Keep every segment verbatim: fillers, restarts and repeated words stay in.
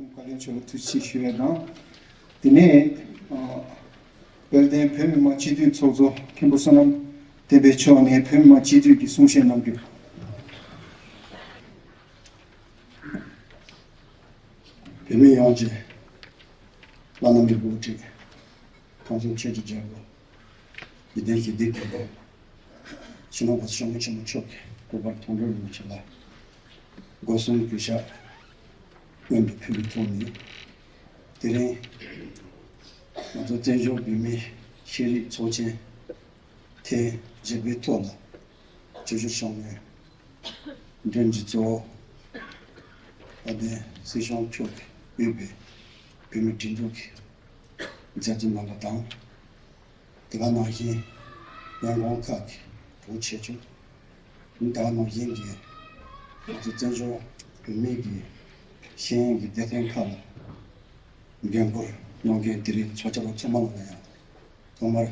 བཀའ་བློན་མཆོག་ལ་ཐུགས་རྗེ་ཆེ་ཞུ་ཡས་དང་། དེ་ནས་ཨ་དཔལ་ལྡན་བོད་མི་མང་སྤྱི་འཐུས་ཚོགས་གཙོ་མཁན་པོ་བསོད་ནམས་བསྟན་འཕེལ་མཆོག་ནས་བོད་མི་མང་སྤྱི་འཐུས་ཀྱི་གསུང་བཤད་གནང་རྒྱུ། བོད་མི་ཡོངས་ཀྱི་བླ་ན་མེད་པའི་དབུ་ཁྲིད། གངས་ལྗོངས་ཆོས་ཀྱི་རྒྱལ་པོ། ཡིད་བརྟན་ཞི་བདེའི་དེད་དཔོན། སྤྱི་ནོར་༸གོང་ས་༸སྐྱབས་མགོན་ཆེན་པོ་མཆོག་གི་སྐུ་པར་མཐོང་གྲོལ་ཡོང་ཆེད་ལ། སྒོ་གསུམ་གུས་ཕྱག་སྔོན་དུ་ཕུལ་བའི་ཐོག་ནས། དེ་རིང་ང་ཚོ་བཙན་བྱོལ་བོད་མིའི་ཤེས་རིག་ཚོགས་ཆེན་ཐེངས་བརྒྱད་པའི་ཐོག་ལ་བཅར་ཞུ་བྱུང་བའི་མགྲོན་གྱི་གཙོ་བོ་དཔལ་ལྡན་སྲིད་སྐྱོང་མཆོག་གིས་དབུས་པའི་བོད་མིའི་སྒྲིག་འཛུགས་ཀྱི་མཛད་གཙོ་རྣམ་པ་དང་། དེ་ག་ནང་བཞིན་ལས་ཁུངས་ཁག་གི་དྲུང་ཆེ་ཆུང་། དེ་ག་ནང་བཞིན་གྱི་ང་ཚོ་བཙན་བྱོལ་བོད་མིའི་གི་ཤེས་ཡོན་གྱི་སྡེ་ཚན་ཁག་ལ་འགན་འཁུར་གནང་མཁན་དེ་རིང་ཚོགས་བཅར་བ་ཚང་མ་ལ་ཡང་ཐོག་མར་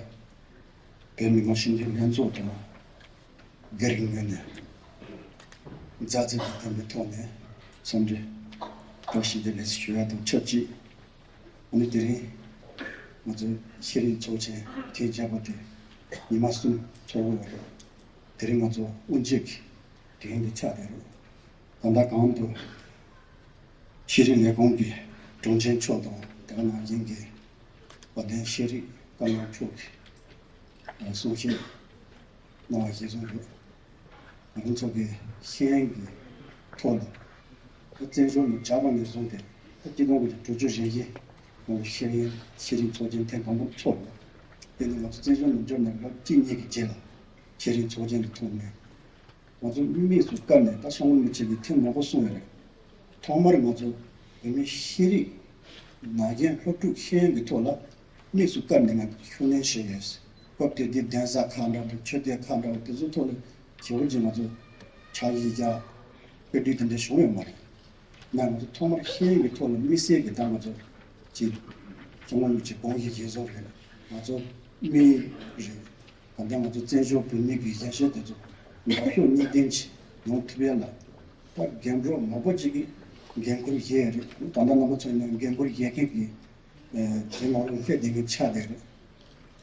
བོད་མི་མང་སྤྱི་འཐུས་ལྷན་ཚོགས་དང་སྒེར་གྱི་ངོས་ནས་མཛའ་བརྩེ་དང་ལྡན་པའི་ཐོག་ནས་འཚམས་འདྲི་བཀྲ་ཤིས་བདེ་ལེགས་ཞུ་ཡ་དང་ཆབས་ཅིག་ཨ་ནི་དེ་རིང་ང་ཚོའི་ཤེས་རིག་ཚོགས་ཆེན་ཐེངས་བརྒྱད་པ་དེ་ཉི་མ་གསུམ་འཚོགས་དགོས་པ་རེད། དེ་རིང་ང་ཚོ་དབུ་འབྱེད་ཀྱི་དེ་རིང་གི་ཆ་དེ་རེད། ད་ལྟ་གོང་དུ་ཤེས་རིག་ལས་ཁུངས་ཀྱི་དྲུང་ཆེ་མཆོག་དང་དེ་ག་ནང་བཞིན་གྱི་དཔལ་ལྡན་ཤེས་རིག་བཀའ་བློན་མཆོག་གིས་གསུང་བཤད་གནང་བ་གཞིར་བཟུང་གིས། ང་ཚོ་གི་ཤེས་ཡོན་གྱི་ཐོག་ལ་བཙན་བྱོལ་ནང་བཅར་བ་ནས་བཟུང་སྟེ་ད་སྤྱི་ལོ་ངོ་དྲུག་ཅུ་རེ་བཞི་ནང་ཤེས་ཡོན་ཤེས་རིག་ཚོགས་ཆེན་ཐེངས་དང་པོ་ཚོགས་ཡོད། དེ་ནི་ང་ཚོ་བཙན་བྱོལ་ནང་འབྱོར་ནས་ལོ་གཅིག་གཉིས་ཀྱི་རྗེས་ལ་ཤེས་རིག་ཚོགས་ཆེན་གྱི་ཐོག་ནས་ང་ཚོ་དམིགས་སུ་བཀར་ནས་ད་ཤོང་མི་བྱེད་པའི་ཐེངས་མང་པོ་གསུངས་ཡོད་རེད། ཐོག་མར་ང་ཚོ་བོད་མིའི་ཤེས་རིག་ནང་རྐྱེན་སློབ་ཕྲུག་ཤེས་ཡོན་གྱི་ཐོག་ལ་དམིགས་སུ་བཀར་ནས་ང་ཚོ་ཤུགས་སྣོན་བྱས་ཡོད། སྐབས་དེ་དུས་གདན་ས་ཁག་འདྲ་པོ་ཆོས་སྡེ་ཁག་འདྲ་པོ་དེ་ཚོའི་ཐོག་ལ་ཞེ་པོ་ཅིག་ང་ཚོ་ཕྱག་བཞེས་རྒྱག་དཔེ་སྐྲུན་དེ་འདྲ་བྱུང་ཡོད་མ་རེད། ན་ང་ཚོ་ཐོག་མར་ཤེས་ཡོན་གྱི་ཐོག་ལ་དམིགས་བསལ་གྱི་ད་ང་ཚོ་ཅིག་ཅུང་མ་མི་ཅིག་དགོངས་བཞེས་བཞེས་སོང་རེད། ང་ཚོ་མི་རེད། ད་ལྟ་ང་ཚོ་བཙན་བྱོལ་བོད་མི་གི་ཡར་ཞེན་དེ་ཚོ་འདབ་གཤོག་གཉིས་ལྡན་ཅིག་ཡོང་ཐུབ་ཡ་ལ་ད་རྒན་པོ་མང་པོ་ཅིག་གིས་འགན་འཁུར་བཞེས་ཡ་རེད། ད་ལྟ་རྣམ་པ་ཚོ་ཡིན་ན་འགན་འཁུར་བཞེས་མཁན་གྱི་དེ་ནང་ལ་སླེབས་བསྡད་མཁན་ཆགས་བསྡད་རེད།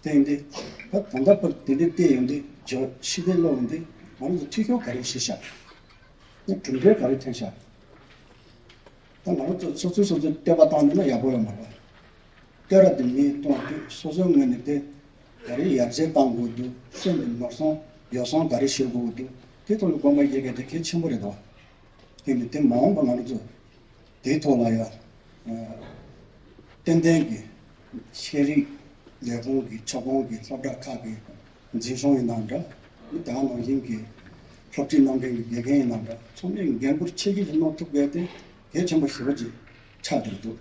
དེ་ཡིན་དུས་ད་ད་ལྟ་བར་དེ་འདྲའི་བལྟས་ཡོང་དུས་ཇོ་ཤི་བདེ་ལོ་ཡིན་དུས་ང་རང་ཚོ་འཐུས་ཤོར་ག་རེ་ཞིག་ཤག་ནི་གྲུབ་འབྲས་ག་རེ་ཐོན་ཤག་ད་ང་རང་ཚོ་སོ་སོས་སོ་སོའི་བསྟོད་པ་བཏང་འདུག་ན་ཡག་པོ་ཡོད་མ་རེད། བསྟོད་ར་དེ་མིས་གཏོང་དུས་སོ་སོའི་ངོས་ནས་དེ་ག་རེ་ཡར་རྒྱས་གཏང་དགོས་འདུག་སེམས་ཀྱི་ནོར་སྲུང་ཡོ་བསྲང་ག་རེ་བྱེད་དགོས་འདུག་དེ་ཐོག་ལ་དགོངས་པ་བཞེས་མཁན་དེ་གལ་ཆེན་པོ་རེད་དོ། དེ་ནི་དེ་མ་འོངས་པ་ང་རང་ཚོ་དེའི་ཐོག་ལ་ཡ་ཏན་ཏན་གྱི་ཤེས་རིག་ལས་ཁུངས་ཀྱི་ཁྱབ་ཁོངས་ཀྱི་སློབ་གྲྭ་ཁག་གི་འཛིན་སྐྱོང་ཡིན་ནའང་འདྲ། མི་ད་ག་ནང་བཞིན་གྱི་སློབ་ཁྲིད་གནང་མཁན་གྱི་དགེ་རྒན་ཡིན་ནའང་འདྲ། ཚང་མས་འགན་འཁུར་ཆེ་ཤོས་ཤིག་གནང་ཐུབ་མཁན་དེ་གལ་ཆེན་པོ་ཞེ་པོ་ཅིག་ཆགས་བསྡད་འདུག་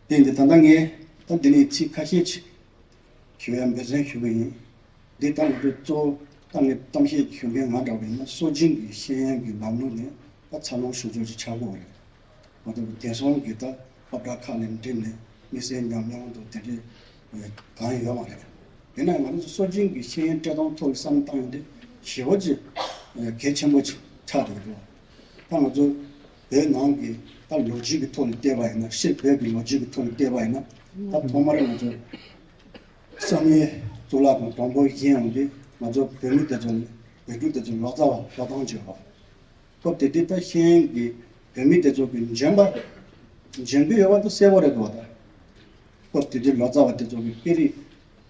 དེ་ཡིན་དུས་ད་ལྟ་ངས་ད་འདི་ནས་ཚིག་ཁ་ཤས་ཅིག་ཞུ་ཡ་འབད་བརྩོན་ཞུ་གི་ཡིན། འདི་ལྟ་བུ་གཙོ་བོ་ད་ངས་གཏམ་བཤད་ཞུ་མཁན་ང་འདྲ་བ་ཡིན་ན་སྲོལ་རྒྱུན་གྱི་ཤེས་ཡོན་གྱི་ལམ་ལུགས་ནས་ད་འཚར་ལོངས་བྱུང་ཕྱོགས་ཅིག་ཆགས་ཀྱི་ཡོད་རེད། ང་ཚོ་གི་དེང་སང་གི་ད་སློབ་གྲྭ་ཁག་ནས་འགྲིམས་ནས་དམིགས་བསལ་ཉམས་མྱོང་དང་དེ་འདྲའི་གང་ཡོད་མ་རེད། ཡིན་ན་ཡང་ང་ཚོ་སྲོལ་རྒྱུན་གྱི་ཤེས་ཡོན་སྤྲད་སྟངས་ཐོག་ལ་བསམ་བློ་བཏང་ཡོང་དུས་ཞེ་པོ་ཅིག་གལ་ཆེན་པོ་ཅིག་ཆགས་འདུག་འདུག་ད་ང་ཚོ་བོད་ནང་གི་ད་ལོ་རྒྱུས་ཀྱི་ཐོག་ལ་བལྟས་པ་ཡིན་ན། ཕྱིར་བོད་ཀྱི་ལོ་རྒྱུས་ཀྱི་ཐོག་ལ་བལྟས་པ་ཡིན་ན། ད་ཐོག་མར་ང་ཚོ་བསམ་ཡས་གཙུག་ལག་ཁང་དང་པོ་བཞེངས་ཡོང་དུས་ང་ཚོ་བོད་མི་དེ་ཚོ་ལ་བོད་ཕྲུག་དེ་ཚོ་ལོ་ཙཱ་བ་ལྷོ་ཐང་བྱོས་པ། སྐབས་དེ་དུས་ད་ཤེས་ཡོན་གྱི་བོད་མི་དེ་ཚོ་གི་འཇོན་པ་འཇོན་གྱི་ཡོད་པ་དེ་གསལ་པོ་རེད་འདུག་བ། ད་སྐབས་དེ་དུས་ལོ་ཙཱ་བ་དེ་ཚོ་གི་སྐད་རིགས་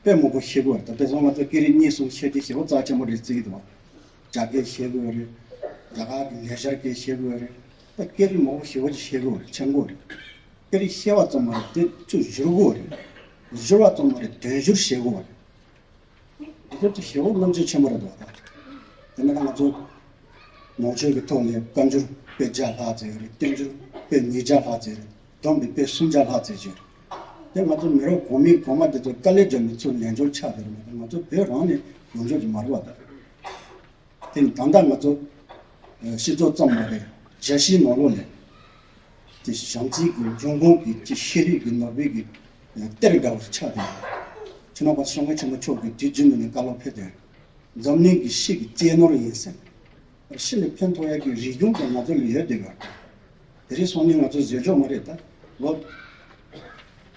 དཔེ་མང་པོ་ཤེས་ཀྱི་ཡོད་རེད། ད་དཔེ་བཟང་ང་ཚོ་སྐད་རིགས་གཉིས་གསུམ་ཤེས་དེ་ཞེ་པོ་རྩ་ཆེན་པོ་རེད་བརྩི་གི་འདུག་བ། རྒྱ་སྐད་ཤེས་ཀྱི་ཡོད་རེད། རྒྱ་གར་གྱི་ལས་འཆར་སྐད་ཤེས་ཀྱི་ཡོད་རེད། ད་སྐད་རིགས་མང་པོ་ཞེ་པོ་ཅིག་ཤེས་ཀྱི་ཡོད་རེད། མཁྱེན་གྱི་ཡོད་རེད། སྐད་རིགས་ཤེས་པ་ཙམ་མ་རེད། དེ་ཚུར་སྒྱུར་གྱི་ཡོད་རེད། སྒྱུར་བ་ཙམ་མ་རེད། དོན་སྒྱུར་བྱེད་ཀྱི་ཡོད་རེད། འདི་ཚོ་ཞེ་པོ་རྣམ་དཔྱོད་ཆེན་པོ་རེད་འདུག་ད། དེ་ནས་ང་ཚོ་ནང་ཆོས་ཀྱི་ཐོག་ནས་བཀའ་འགྱུར་དཔེ་བརྒྱ་ལྷག་ཙམ་ཡོད་རེད། བསྟན་འགྱུར་དཔེ་ཉིས་བརྒྱ་ལྷག་ཙམ་ཡོད་རེད། སྡོམ་པའི་དཔེ་སུམ་བརྒྱ་ལྷག་ཙམ་ཡོད་རེད། དེ་ང་ཚོ་མི་རབས་གོང་མའི་གོང་མ་དེ་ཚོ་དཀའ་ལས་བརྒྱབ་ནས་ཚུར་ལེན་འཇོག་ཆགས་བསྡད་རེད་མ་གཏོགས་ང་ཚོ་བོད་རང་ནས་ཡོང་འཇོག་ཅིག་མ་རེད་བ་ད། དེ་ནི་ད་ལྟ་ང་ཚོ་ཨ་སྤྱི་ཚོགས་ཙམ་མ་རེད། རྒྱལ་སྤྱིའི་ནང་ལོགས་ལ་དེ་བྱམས་བརྩེ་གི་འབྱུང་ཁུངས་ཀྱི་ཅིག་ཤེས་རིག་གི་ནོར་བུ་གི་ཨ་གཏེར་འདྲ་བོ་ཆགས་བསྡད་ཡོད། ཕྱི་ནང་པ་སངས་རྒྱས་ཆེན་པོ་མཆོག་གིས་དུས་རྒྱུན་དུ་ནས་བཀའ་སློབ་ཕེབས་ཏེ། འཛམ་གླིང་གི་ཕྱི་གི་རྩེ་ནོར་ཡིན་ཟེར། ཕྱི་ལ་ཕན་ཐོགས་ཡག་གི་རིག་གཞུང་དེ་ང་ཚོ་ལ་ཡོད་བསྡད་ཡོད། དེ་རིང་སང་ཉིན་ང་ཚོ་བཟོས་ཆོག་མ་རེད་ད། ལོ་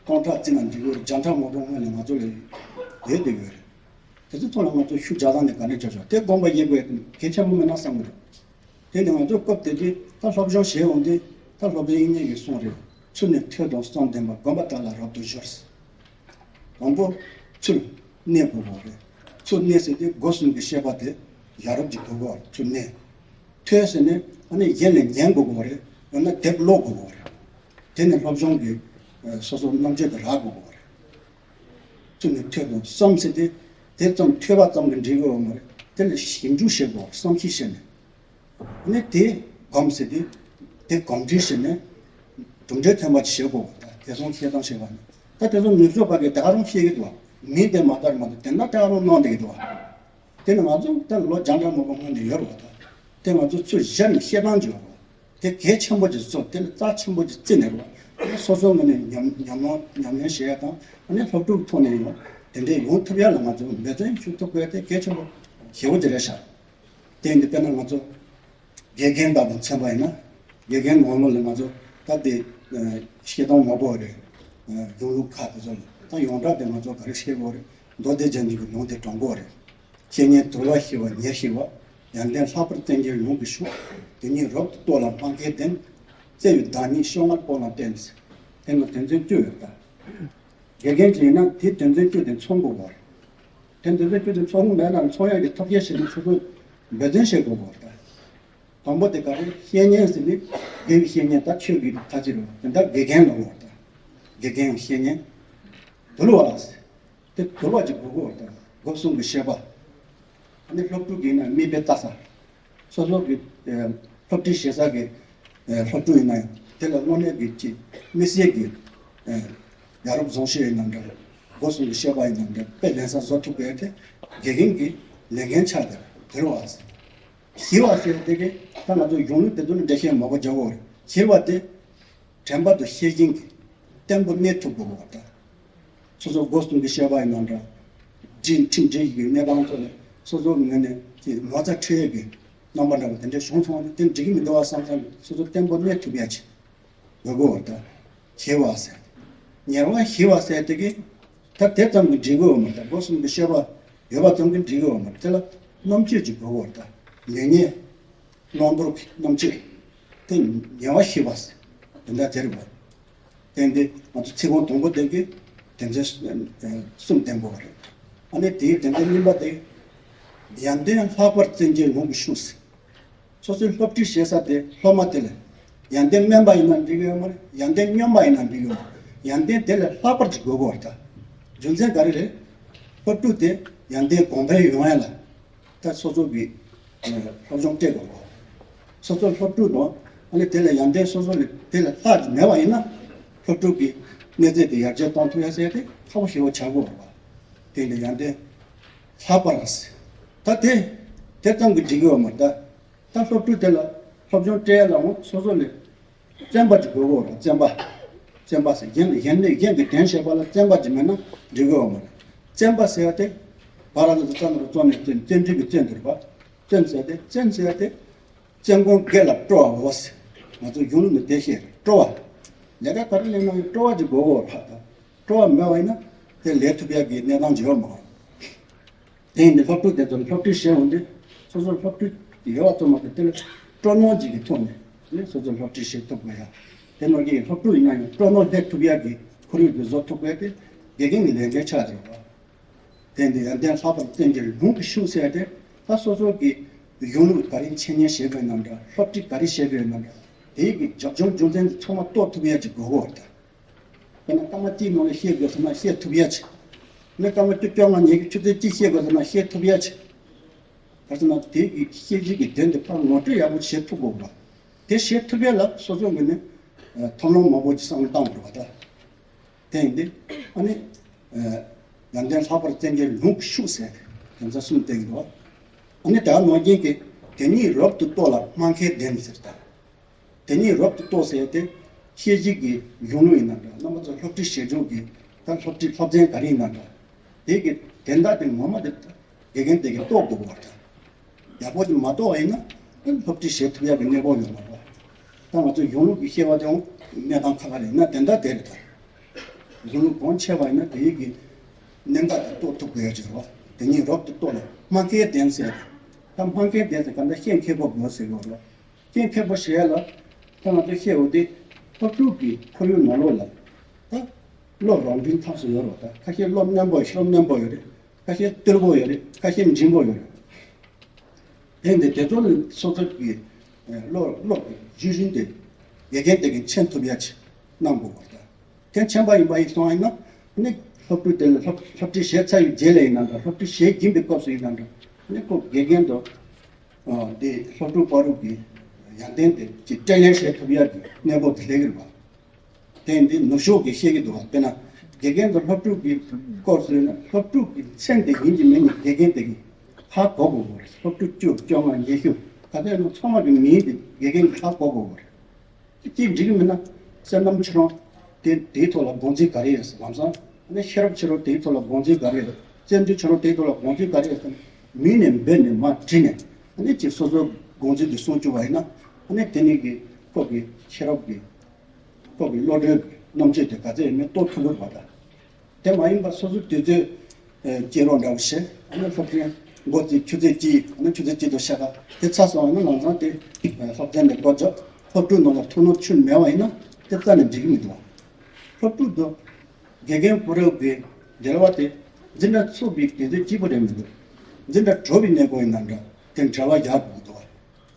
སྟོང་ཕྲག་རྩིས་ན་འགྲིག་གི་རེད། བརྒྱ་ཕྲག་མང་པོ་སྔོན་ནས་ང་ཚོ་ལ་ཡོད་བསྡད་ཡོད་རེད། དེ་ཚོ་ཐོག་ལ་ང་ཚོ་ཤུགས་རྒྱག་སྟངས་དེ་ག་འདྲ་བྱ་ཆོག་དེ་དགོངས་པ་བཞེས་དགོས་གལ་ཆེན་པོ་མིན་ན་བསམ་གི་འདུག་དེ་ནི་ང་ཚོ་སྐབས་དེ་དུས་ད་སློབ་སྦྱོང་བྱས་འོང་དུས་ད་སློབ་དཔོན་དབྱིག་གཉེན་གྱིས་གསུངས་རེད། ཚུལ་ནི་ཐོས་དང་བསམ་ལྡན་པ། སྒོམ་པ་དག་ལ་རབ་ཏུ་སྦྱོར། དང་པོ་ཚུལ་གནས་དགོས་པ་རེད། ཚུལ་གནས་ཟེར་དུས་སྒོ་གསུམ་གྱི་བཤད་པ་དེ་ཡ་རབས་ཀྱི་དགོས་པ་རེད། ཚུལ་གནས། ཐོས་ཟེར་ནས་ཨ་ནི་གཞན་ལས་ཉན་དགོས་པ་རེད། ཡང་ན་དེབ་ཀློག་དགོས་པ་རེད། དེ་ནི་སློབ་སྦྱོང་གི་སོ་སོ་རྣམ་དཔྱོད་དེ་རག་དགོས་པ་རེད། ཚུལ་ནི་ཐོས་དང་བསམ་ཟེར་དུས་དེ་ཙམ་ཐོས་པ་ཙམ་གྱིས་འགྲིག་གི་ཡོད་མ་རེད། དེ་ལ་ཞིབ་འཇུག་བྱེད་དགོས། བསམ་གཞིག་བྱས་ནས། ནི་དེ་སྒོམ་ཟེར་དུས་དེ་གོམས་འདྲིས་བྱས་ནས་གྲུབ་འབྲས་ཐོན་པ་ཅིག་བྱེད་དགོས། ད་དེ་སོང་བཤད་སྟངས་བྱེད་པ་ནི་ད་དེ་ཚོ་ནུབ་ཕྱོགས་པ་གིས་ད་ག་རང་བཤད་ཀྱི་འདུག་བ། མིང་དེ་མ་དར་མ་དར་དེ་འདྲ་ད་ག་རང་གནང་བསྡད་ཀྱི་འདུག་བ། དེ་ནི་ང་ཚོ་ད་ལོ་བརྒྱ་ཕྲག་མང་པོ་སྔོན་ནས་ཡོད་རེད་བ། ད་དེ་ང་ཚོ་ཚུར་གཞི་ནས་བཤད་སྟངས་ཅིག་ཡོད་རེད་བ། དེ་གལ་ཆེན་པོ་ཅིག་བཟོ། དེ་ལ་རྩ་ཆེན་པོ་ཅིག་བརྩིས་ནས་རེད་བ། སོ་སོའི་ངོས་ནས་ཉམས་ཉམས་མྱོང་ཉམས་ལེན་བྱེད་ཡ་དང་ཨ་ནི་སློབ་ཕྲུག་ཐོག་ནས་ཡང་དེ་འདྲའི་ཡོང་ཐུབ་ཡ་ལ་ང་ཚོ་འབད་བརྩོན་ཞུ་ཐུབ་དགོས་དེ་གལ་ཆེན་པོ་ཞེ་པོ་ཅིག་རེད་ཤག་དེ་ཡིན་དུས་དཔེར་ན་ང་ཚོ་དགེ་རྒན་དག་དང་མཚོན་པ་ཡིན་ན། དགེ་རྒན་ནང་ལོགས་ལ་ང་ཚོ་ད་དེ་བཤད་སྟངས་མང་པོ་རེད། གཞུང་ལུགས་ཁག་དེ་ཚོ་ལ་ད་ཡོངས་གྲགས་དེ་ང་ཚོ་ག་རེ་བཤད་དགོས་རེད། མདོ་སྡེ་རྒྱན་གྱི་ལུང་དེ་དྲང་པོ་རེད། བཤེས་གཉེན་དུལ་བ་ཞི་བ་ཉེར་ཞི་བ། ཡོན་ཏན་ལྷག་པར་བསྟེན་གྱུར་ལུང་གིས་ཞུགས། དེ་ཉིད་རབ་ཏུ་རྟོགས་ལ་སྨྲ་མཁས་ལྡན། བརྩེ་བའི་བདག་ཉིད་བཤོལ་སྔར་སྤོང་ལ་བརྟེན། དེ་ནི་དོན་ཚན་བཅུ་ཡོད་ད། དགེ་རྒན་ཅིག་ཡིན་ན་དེ་དོན་ཚན་བཅུ་དེ་ཚང་དགོས་པ་རེད། དེ་དོན་ཚན་བཅུ་དེ་ཚང་མེད་ན་ཚང་ཡག་གི་ཐབས་ཤེས་བྱེད་ན་ཆུ་ཚོད་འབད་བརྩོན་བྱེད་དགོས་པ་རེད་ད། དང་པོ་དེ་ག་རེ་བཤེས་གཉེན་ཟེར་ནི་དགེ་བའི་བཤེས་གཉེན་ད་ཆོས་ཀྱི་ཁ་ཅིག་རེད་བ། དེ་འདྲ་དགེ་རྒན་ལ་འོ་ད། དགེ་རྒན་བཤེས་གཉེན། དུལ་བ་ཟེར། དེ་དུལ་བ་ཅིག་དགོས་ཀྱི་ཡོད་ད། སྒོ་གསུམ་གྱི་བཤད་པ། ཨ་ནི་སློབ་ཕྲུག་གིས་ན་མིག་དཔེ་ལྟ་ས། སོ་སོ་གི་ཨེ་སློབ་ཁྲིད་བྱེད་ས་གི་ཨེ་སློབ་ཕྲུག་ཡིན་ན་ཡང་དེ་ལ་དངོས་གནས་ཀྱི་ཅིག་དམིགས་བསལ་གྱི་ཨེ་ཡ་རབས་བཟང་སྤྱོད་ཡིན་ན་འདྲ། སྒོ་གསུམ་གྱི་བཤད་པ་ཡིན་ན་འདྲ། དཔེ་ལེན་ས་བཟོ་ཐུབ་པའི་དེ་དགེ་རྒན་གྱི་ལས་འགན་ཆགས་དེ་དུལ་བ་ཟེར། ཞི་བ་ཟེར་དེ་གི་ད་ང་ཚོ་གཞུང་ལུགས་དེ་ཚོ་ནི་འགྲེལ་བཤད་མང་པོ་རྒྱག་དགོས་རེད། ཞི་བ་དེ་དྲན་པ་དང་ཤེས་བཞིན་གྱིས་བརྟན་པོ་གནས་ཐུབ་དགོས་པ་དང་། སོ་སོ་སྒོ་གསུམ་གྱི་བཤད་པ་ཡིན་ན་འདྲ། སྒྲིག་ཁྲིམས་སྒྲིག་གི་གནས་སྟངས་ཐོག་ནས་སོ་སོ་ངོས་ནས་ཀྱི་ངོ་ཚ་ཁྲེལ་ཡོད་ཀྱི་རྣམ་པ་འདྲ་བ་དེ་འདྲ་བྱུང་སོང་བ་དེ་འགྲིག་གི་མི་འདུག་བ་བསམ་བསམ་སོ་སོ་བརྟན་པོ་གནས་ཐུབ་ཡ་ཆེད་དགོས་དགོས་པ་དང་། ཞི་བ་ཟེར། ཉེར་བ་ཞི་བ་ཟེར་དེ་གི་ད་དེ་ཙམ་གྱིས་འགྲིག་གི་ཡོད་མ་རེད། སྒོ་གསུམ་གྱི་བཤད་པ་ཡོད་པ་ཙམ་གྱིས་འགྲིག་གི་ཡོད་མ་རེད། དེ་ལ་རྣམ་དཔྱོད་ཅིག་དགོས་ཀྱི་ཡོད་རེད། ད་ལེགས་ཉེས་བླང་དོར་གྱི་རྣམ་དཔྱོད་དེ་ཉེ་བར་ཞི་བ་ཟེར་དེ་འདྲ་དེ་རེད་པ། དེ་འདི་ང་ཚོ་ཚིག་ཀོང་དང་པོ་དེ་གི་དོན་ཚན་གསུམ་ལྡན་པ་རེད། ཨ་ནི་དེའི་དོན་ཚན་གཉིས་པ་དེ་ཡོན་ཏན་ལྷག་པར་བསྟེན་གྱུར་ལུང་གིས་ཞུགས་ཟེར། སོ་སོའི་སློབ་ཁྲིད་བྱེད་ས་དེ་སློབ་མ་དེ་ལ་ཡོན་ཏན་དམན་པ་ཡིན་ན་འགྲིག་གི་ཡོད་མ་རེད། ཡོན་ཏན་སྙོམས་པ་ཡིན་ན་འགྲིག་གི་ཡོད་མ་རེད། ཡོན་ཏན་དེ་ལས་ལྷག་པར་གྱི་དགོས་ཀྱི་ཡོད་རེད་ད། རྒྱུ་མཚན་ག་རེ་རེད། སློབ་ཕྲུག་དེ་ཡོན་ཏན་གོང་འཕེལ་ཡོང་ཡ་ལ་ད་སོ་སོ་གི་སློབ་སྦྱོང་སྤྲད་དགོས་རེད། སོ་སོ་སློབ་ཕྲུག་དང་ཨ་ནི་དེ་ལས་ཡོན་ཏན་སོ་སོ་ལས་དེ་ལས་ལྷག་ཅིག་མེད་པ་ཡིན་ན་སློབ་ཕྲུག་གི་གནས་ཚད་དེ་ཡར་རྒྱས་གཏོང་ཐུབ་ཡ་ཟེར་དེ་ཁག་པོ་ཞེ་པོ་ཆགས་ཀྱི་ཡོད་རེད་པ། དེ་ལས་ཡོན་ཏན་ལྷག་པར་ཟེར། ད་དེ་དེ་ཙམ་གྱིས་འགྲིག་གི་ཡོད་མ་རེད་ད། ད་སློབ་ཕྲུག་དེ་ལ་སློབ་སྦྱོང་སྤྲད་ཡ་ལ་འོང་སོ་སོ་ལས་བརྩོན་པ་ཅིག་དགོས་ཀྱི་ཡོད་རེད། བརྩོན་པ། བརྩོན་པ་ཟེར་གཞན་གཞན་ལས་གཞན་གྱི་དོན་བྱེད་པ་ལ་བརྩོན་པ་ཅིག་མེད་ན་འགྲིག་གི་ཡོད་མ་རེད། བརྩོན་པ་ཟེར་ཡ་དེ་བ་ར་ལ་དུ་རྩ་ནོར་བརྩོན་ནས་བརྩོན་བརྩོན་འགྲུས་ཀྱི་བརྩོན་དེ་རེད་པ། བརྩོན་ཟེར་ཡ་དེ་བརྩོན་ཟེར་ཡ་དེ་བརྩོན་སྒོམ་དགེ་ལ་སྤྲོ་བའོ་ཟེར། ང་ཚོ་གཞུང་ལུགས་ནས་དེ་བཤད་རེད། སྤྲོ་བ། ལས་ཀ་ག་རེ་ལས་ན་ཡང་སྤྲོ་བ་ཅིག་དགོས་ཀྱི་ཡོད་རེད་ད། སྤྲོ་བ་མེད་པ་ཡིན་ན་དེ་ལས་ཐུབ་ཡ་གི་གནས་སྟངས་ཅིག་ཡོད་མ་རེད། དེ་ཡིན་དུས་སློབ་ཕྲུག་དེ་ཚོ་ལ་སློབ་ཁྲིད་བྱེད་འོང་དུས་སོ་སོ་སློབ་ཁྲིད་ཡོད་པ་ཙམ་མ་ཟད་དེ་ལ་སྤྲོ་སྣང་ཅིག་གི་ཐོག་ནས་ནི་སོ་སོ་སློབ་ཁྲིད་བྱེད་ཐུབ་དགོས་ཡ། དེ་ནང་གི་སློབ་ཕྲུག་ཡིན་ན་ཡང་སྤྲོ་སྣང་སླེབས་ཐུབ་ཡ་གི་ཁོར་ཡུག་དེ་བཟོ་ཐུབ་དགོས་དེ་དགེ་རྒན་གྱི་ལས་འགན་ཆགས་ཡོད་པ། དེ་འདི་ཡོན་ཏན་ལྷག་པར་བསྟེན་གྱུར་ལུང་གིས་ཞུགས་ཟེར་ཏེ་ད་སོ་སོ་གི་གཞུང་ལུགས་ག་རེ་འཆད་ཉན་བྱེད་དགོས་ན་འདྲ། སློབ་ཁྲིད་ག་རེ་བྱེད་དགོས་ན་འདྲ། དེའི་གི་རྒྱབ་ལྗོངས་རྒྱུ་མཚན་ཚང་མ་རྟོགས་ཐུབ་ཡ་ཅིག་དགོས་ཀྱི་ཡོད་རེད་ད། དཔེར་ན་སྐར་མ་གཅིག་ནང་ལ་བཤད་དགོས་ཟེར་ན་བཤད་ཐུབ་ཡ་ཅིག་ནི་སྐར་མ་བཅུ་བཅོ་ལྔ་ཉན་གྱི་ཆུ་ཚོད་གཅིག་བཤད་དགོས་ཟེར་ན་བཤད་ཐུབ་ཡ་ཅིག་ག་རེ་ཟེར་ན་དེ་གི་བཤད་རྒྱུ་གི་དོན་དེ་ཕར་ངོ་སྤྲོད་ཡག་པོ་བྱེད་ཐུབ་དགོས་པ། དེ་བྱེད་ཐུབ་ཡ་ལ་སོ་སོ་གི་ནི་ཐབས་ལམ་མང་པོ་ཅིག་བསམ་བློ་བཏང་དགོས་པ་ད། དེ་ཡིན་ཏེ། ཨ་ནི། ཡོན་ཏན་ལྷག་པར་བསྟེན་གྱུར་ལུང་གིས་ཞུགས་ཟེར་དོན་ཚན་གསུམ་བསྟན་གྱི་འདུག་ཨ་ནི་ད་ནང་བཞིན་གྱི་དེ་ཉིད་རབ་ཏུ་རྟོགས་ལ་སྨྲ་མཁས་ལྡན་ཟེར་ད། དེ་ཉིད་རབ་ཏུ་རྟོགས་ཟེར་ཏེ་བཤད་རྒྱུད་ཀྱི་གཞུང་ལུགས་ཡིན་ན་འདྲ། རྣམ་པ་ཚོ་སློབ་ཁྲིད་བྱེད་ཕྱོགས་ཀྱི་ད་སློབ་ཁྲིད་སློབ་ཚན་ག་རེ་ཡིན་ན་འདྲ། དེ་གི་དོན་དག་དེ་ངོ་མ་དེ་དགེ་རྒན་དེ་གིས་རྟོགས་དགོས་པ་རེད། ཡག་པོ་དེ་མ་རྟོགས་པ་ཡིན་ན་སློབ་ཁྲིད་བྱེད་ཐུབ་ཡག་གི་གནས་བབ་ཡོད་མ་རེད། ད་ང་ཚོ་གཞུང་ལུགས་ཀྱི་བཤད་པ་དེའང་གནས་སྟངས་ཁག་ཁག་རེད་ན་དེ་འདྲ་དེ་རེད་ད། གཞུང་ལུགས་གང་འཆད་པ་ཡིན་ན་དེ་ཡིག་གི་གནད་འགག་དེ་རྟོགས་ཐུབ་དགོས་ཡ་ཅིག་རེད་བ། དེ་ཉིད་རབ་ཏུ་རྟོགས་ལ་སྨྲ་མཁས་ལྡན་ཟེར། ད་སྨྲ་མཁས་ལྡན་ཟེར་ག་འདྲ་བཤད་མཁས་པོ་དགོས་ཟེར་གི་རེད། བཤད་མཁས་པོ་ཞེས་ལ་ད་ང་ཚོ་བཤད་འོ་དེ་སློབ་ཕྲུག་གི་ཁོར་ཡུག་ནང་ལོགས་ལ་ད་བློ་རང་འདྲེན་ཐབས་སུ་ཡོད་རེད་བ། ད་ཁ་ཤས་བློ་རྣོན་པོ་བློ་རྣོན་པོ་ཡོད་རེད། ཁ་ཤས་རྟུལ་པོ་ཡོད་རེད། ཁ་ཤས་འཇིམ་པོ་ཡོད་རེད། དེ་འདི་དེ་ཚོ་ནི་སོ་སོ་གི་ཨེ་བློ་བློ་གི་རྒྱུད་རིང་དེ་དགེ་རྒན་དེ་གི་མཁྱེན་ཐུབ་ཡ་ཆེ་གནང་དགོས་པ་དང་། དེ་མཁྱེན་པ་ཡིན་པ་ཡིན་སོང་ཡིན་ན་ནི་སློབ་ཕྲུག་དེ་ལ་སློབ་སློབ་ཁྲིད་བྱས་ཚར་བའི་རྗེས་ལ་ཡིན་ན་འདྲ། སློབ་ཁྲིད་བྱེད་ཀྱིན་པའི་སྐབས་སུ་ཡིན་ན་འདྲ། ནི་ཁོ་དགེ་རྒན་དང་ཨ་དེ་སློབ་ཕྲུག་བར་གྱི་ཡོན་ཏན་དེ་ཅིག་འཕྲིན་ལས་བྱེད་ཐུབ་ཡ་གི་གནས་བབ་དེ་སླེབས་ཀྱི་རེད་པ། དེ་འདི་ནུབ་ཕྱོགས་ཀྱིས་བཤད་ཀྱི་འདུག་བ། དཔེར་ན་དགེ་རྒན་དང་སློབ་ཕྲུག་གི་སྐོར་ཟེར་ན་སློབ་ཕྲུག་གི་མཚན་དེ་ཡིན་གྱི་མིན་གྱི་དགེ་རྒན་དེ་གིས་ཧ་གོ་དགོས་པ་རེད། སློབ་ཕྲུག་བཅུ་བཅོ་ལྔ་ཉི་ཤུ་ག་ཚོད་ཡིན་ན་ཚང་མ་གི་མིང་དེ་དགེ་རྒན་གྱིས་ཧ་གོ་དགོས་པ་རེད། ཅིག་འགྲིག་གི་མིན་ན་བསོད་ནམས་ཁྱེད་རང་དེ་དེའི་ཐོག་ལ་དགོངས་ཚུལ་ག་རེ་ཡོད་ཟེར། ལམ་སང་ཨ་ནི་ཤེས་རབ་ཁྱེད་རང་དེའི་ཐོག་ལ་དགོངས་ཚུལ་ག་རེ་ཡོད། བརྩོན་འགྲུས་ཁྱེད་རང་དེའི་ཐོག་ལ་དགོངས་ཚུལ་ག་རེ་ཡོད་ཟེར་ན་མིང་ནས་འབོད་ནས་མར་དྲིས་ནས་ཨ་ནི་ཅིག་སོ་སོའི་དགོངས་ཚུལ་དེ་གསུང་བཅུག་པ་ཡིན་ན་ཨ་ནི་དེ་ནི་གི་ཁོ་གི་ཤེས་རབ་ཀྱི་ཁོ་གི་བློ་གྲོས་ཀྱི་རྣམ་དཔྱོད་དེ་ག་ཚད་ཡོད་མེད་རྟོགས་ཐུབ་ཀྱི་རེད་པ། ད་དེ་མ་ཡིན་པར་སོ་སོ་དུས་ཚོད་ཨེ་སྐྱེལ་རོགས་འདྲ་བོ་བྱས་ཨ་ནི་སློབ་ཚན་འགོ་བཙུགས་ཆུ་ཚོད་གཅིག་ཨ་ནི་ཆུ་ཚོད་གཅིག་དང་ཕྱེད་ཀ་དེ་ཚར་སོང་བ་ཡིན་ན་ལམ་སང་དེ་ཨེ་སློབ་ཚན་དེ་འགོ་འཛུགས། སློབ་ཕྲུག་ནང་ལ་ཐུགས་སྣང་ཆུང་མེད་པ་ཡིན་ན་དེ་རྩ་ནས་འགྲིག་གི་མི་འདུག་སློབ་ཕྲུག་དང་དགེ་རྒན་བུ་རབས་ཀྱི་འབྲེལ་བ་དེ་འཛིན་གྲྭ་ཚུགས་པའི་དུས་ཚོད་གཅིག་པུ་རེད་མི་འདུག་འཛིན་གྲྭ་གྲོལ་བའི་གནས་སྐབས་ཡིན་ན་འདྲ་དེ་འབྲེལ་བ་ཡག་དགོས་འདུག་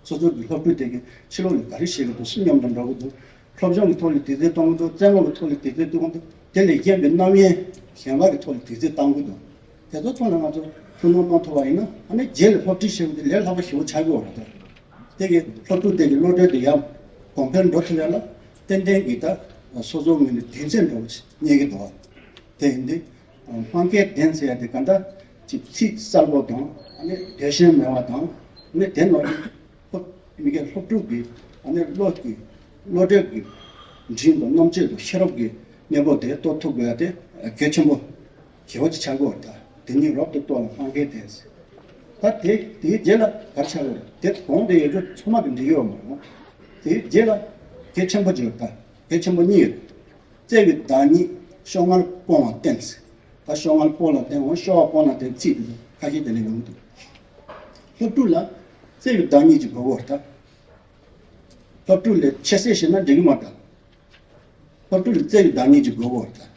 སོ་སོ་གི་སློབ་ཕྲུག་དེ་གི་ཕྱི་ལོགས་ལ་ག་རེ་བྱེད་ཀྱི་འདུག་སུ་མཉམ་དུ་འགྲོ་གི་འདུག་སློབ་སྦྱོང་གི་ཐོག་ལ་དུས་ཚོད་གཏོང་གི་འདུག་རྩེད་མོ་གི་ཐོག་ལ་དུས་ཚོད་གཏོང་གི་འདུག་དེ་ལས་གཞན་པའི་རྣམ་གཡེང་གཞན་པ་གི་ཐོག་ལ་དུས་ཚོད་བཏང་གི་འདུག་དེ་ཚོ་ཐོག་ལ་ང་ཚོ་ཐུགས་སྣང་གནང་ཐུབ་པ་ཡིན་ན་ཨ་ནི་རྗེས་ལ་སློབ་ཁྲིད་བྱེད་དགོས་དེ་ལས་སླ་པོ་ཞེ་པོ་ཆགས་ཀྱི་ཡོད་རེད་དེ། དེ་གི་སློབ་ཕྲུག་དེ་གི་བློ་གྲོས་དེ་ཡང་གོང་འཕེལ་འགྲོ་ཐུབ་ཡ་ལ་ཏན་ཏན་གྱི་ད་སོ་སོའི་ངོས་ནས་དུས་ཚོད་འགྲོ་བ་རྙེད་ཀྱི་འདུག་དེ་ཡིན་དུས་སྨྲ་མཁས་ལྡན་ཟེར་ཡ་དེ་ག་འདྲ་ཅིག་ཚིག་གསལ་པོ་དང་ཨ་ནི་འགྲེལ་བཤད་མེད་པ་དང་ཨ་ནི་དེ་ནང་བཞིན་སློབ་མི་སྒེར་སློབ་ཕྲུག་གི་ཨ་ནི་བློ་གི་བློ་གྲོས་ཀྱི་འབྲིང་དང་རྣམ་དཔྱོད་དང་ཤེས་རབ་ཀྱི་གནས་བབ་དེ་རྟོགས་ཐུབ་དགོས་ཡ་དེ་གལ་ཆེན་པོ་ཞེ་པོ་ཅིག་ཆགས་ཀྱི་ཡོད་རེད། ད་དེ་ཉིད་རབ་ཏུ་རྟོགས་ལ་སྨྲ་མཁས་ལྡན་ཟེར། ད་དེ་དེའི་རྗེས་ལ་ག་རེ་ཆགས་ཀྱི་ཡོད་རེད། དེ་གོང་དུ་ཡོད་རྒྱུ་ཚང་མ་གི་འགྲིག་གི་ཡོད་མ་རེད། དེའི་རྗེས་ལ་གལ་ཆེན་པོ་ཅིག་ཡོད། ད་གལ་ཆེན་པོ་གཉིས་ཡོད། བརྩེ་བའི་བདག་ཉིད་ཤོག་ངར་སྤོང་བར་བསྟན་ཟེར། ད་ཤོག་ངར་སྤོང་ལ་བརྟེན་འོང་ཤོག་སྤོང་ལ་བརྟེན་ཚིག་དེ་ཚོ་ཁ་ཤས་དེ་ལས་ཡོང་གི་འདུག་སློབ་ཕྲུག་ལ་བརྩེ་བའི་བདག་ཉིད་ཅིག་དགོས་ཀྱི་ཡོད་རེད། ད་སློབ་ཕྲུག་ལ་ཁྱད་གསོད་བྱས་ན་འགྲིག་གི་མ་རེད། སློབ་ཕྲུག་ལ་བརྩེ་བའི་བདག་ཉིད་ཅིག་དགོས་ཀྱི་ཡོད་རེད། ད་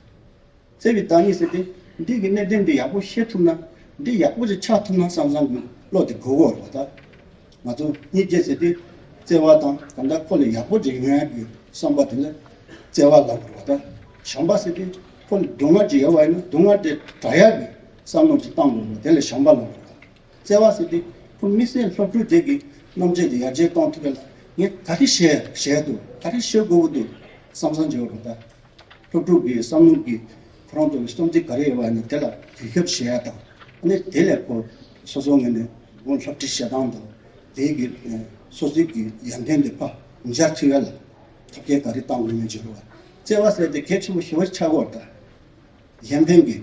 བརྩེ་བའི་བདག་ཉིད་ཟེར་ཏེ་འདི་གི་གནད་དོན་འདི་ཡག་པོ་ཤེས་ཐུབ་ན་འདི་ཡག་པོ་ཅིག་ཆགས་ཐུབ་ན་བསམ་བསམ་གྱི་བློ་དེ་དགོས་ཀྱི་ཡོད་རེད། ད་ང་ཚོ་སྙིང་རྗེ་ཟེར་ཏེ་བརྩེ་བ་དང་གང་ལྟར་ཁོ་ལ་ཡག་པོ་ཅིག་ཡོང་ཡག་གི་བསམ་པ་དེ་ལ་བརྩེ་བ་ལབ་དགོས་རེད། ད་བྱམས་པ་ཟེར་ཏེ་ཁོ་ལ་སྡུག་བསྔལ་ཅིག་ཡོད་པ་ཡིན་ན་སྡུག་བསྔལ་དེ་དྲག་ཡག་གི་བསམ་བློ་ཅིག་བཏང་དགོས་རེད། དེ་ལ་བྱམས་པ་ལབ་དགོས་རེད། བརྩེ་བ་ཟེར་དུས་ཁོ་དམིགས་བསལ་སློབ་ཕྲུག་དེ་གི་རྣམ་དཔྱོད་དེ་ཡར་རྒྱས་གཏོང་ཐུབ་པ་ལ་ངས་ག་རེ་བྱེད་བྱེད་འདུག་ག་རེ་བྱེད་དགོས་ཀྱི་འདུག་བསམ་བསམ་བྱེད་དགོས་རེད། ད་སློབ་ཕྲུག་གི་བསམ་བློ་གི་ཁོ་རང་ཚོ་གི་བསམ་ཚུལ་ག་རེ་ཡོད་པ་ནི་དེ་ལ་གུས་ཞབས་བྱེད་ཡ་དང་ཨ་ནི་དེ་ལས་ཁོ་སོ་སོ་ངོས་ནས་དགོངས་སློབ་ཁྲིད་བྱེད་སྟངས་དང་དེ་གི་སོ་སོའི་གི་ཡོན་ཏན་དེ་ཕར་འཇགས་ཐུབ་ཡ་ལ་ཐབས་ཤེས་ག་རེ་བཏང་དགོས་མིན་བྱེད་དགོས་པ། བརྩེ་བ་ཟེར་དེ་གལ་ཆེན་པོ་ཞེ་པོ་ཆགས་ཀྱི་ཡོད་རེད། ད། གཞན་ཕན་གྱི།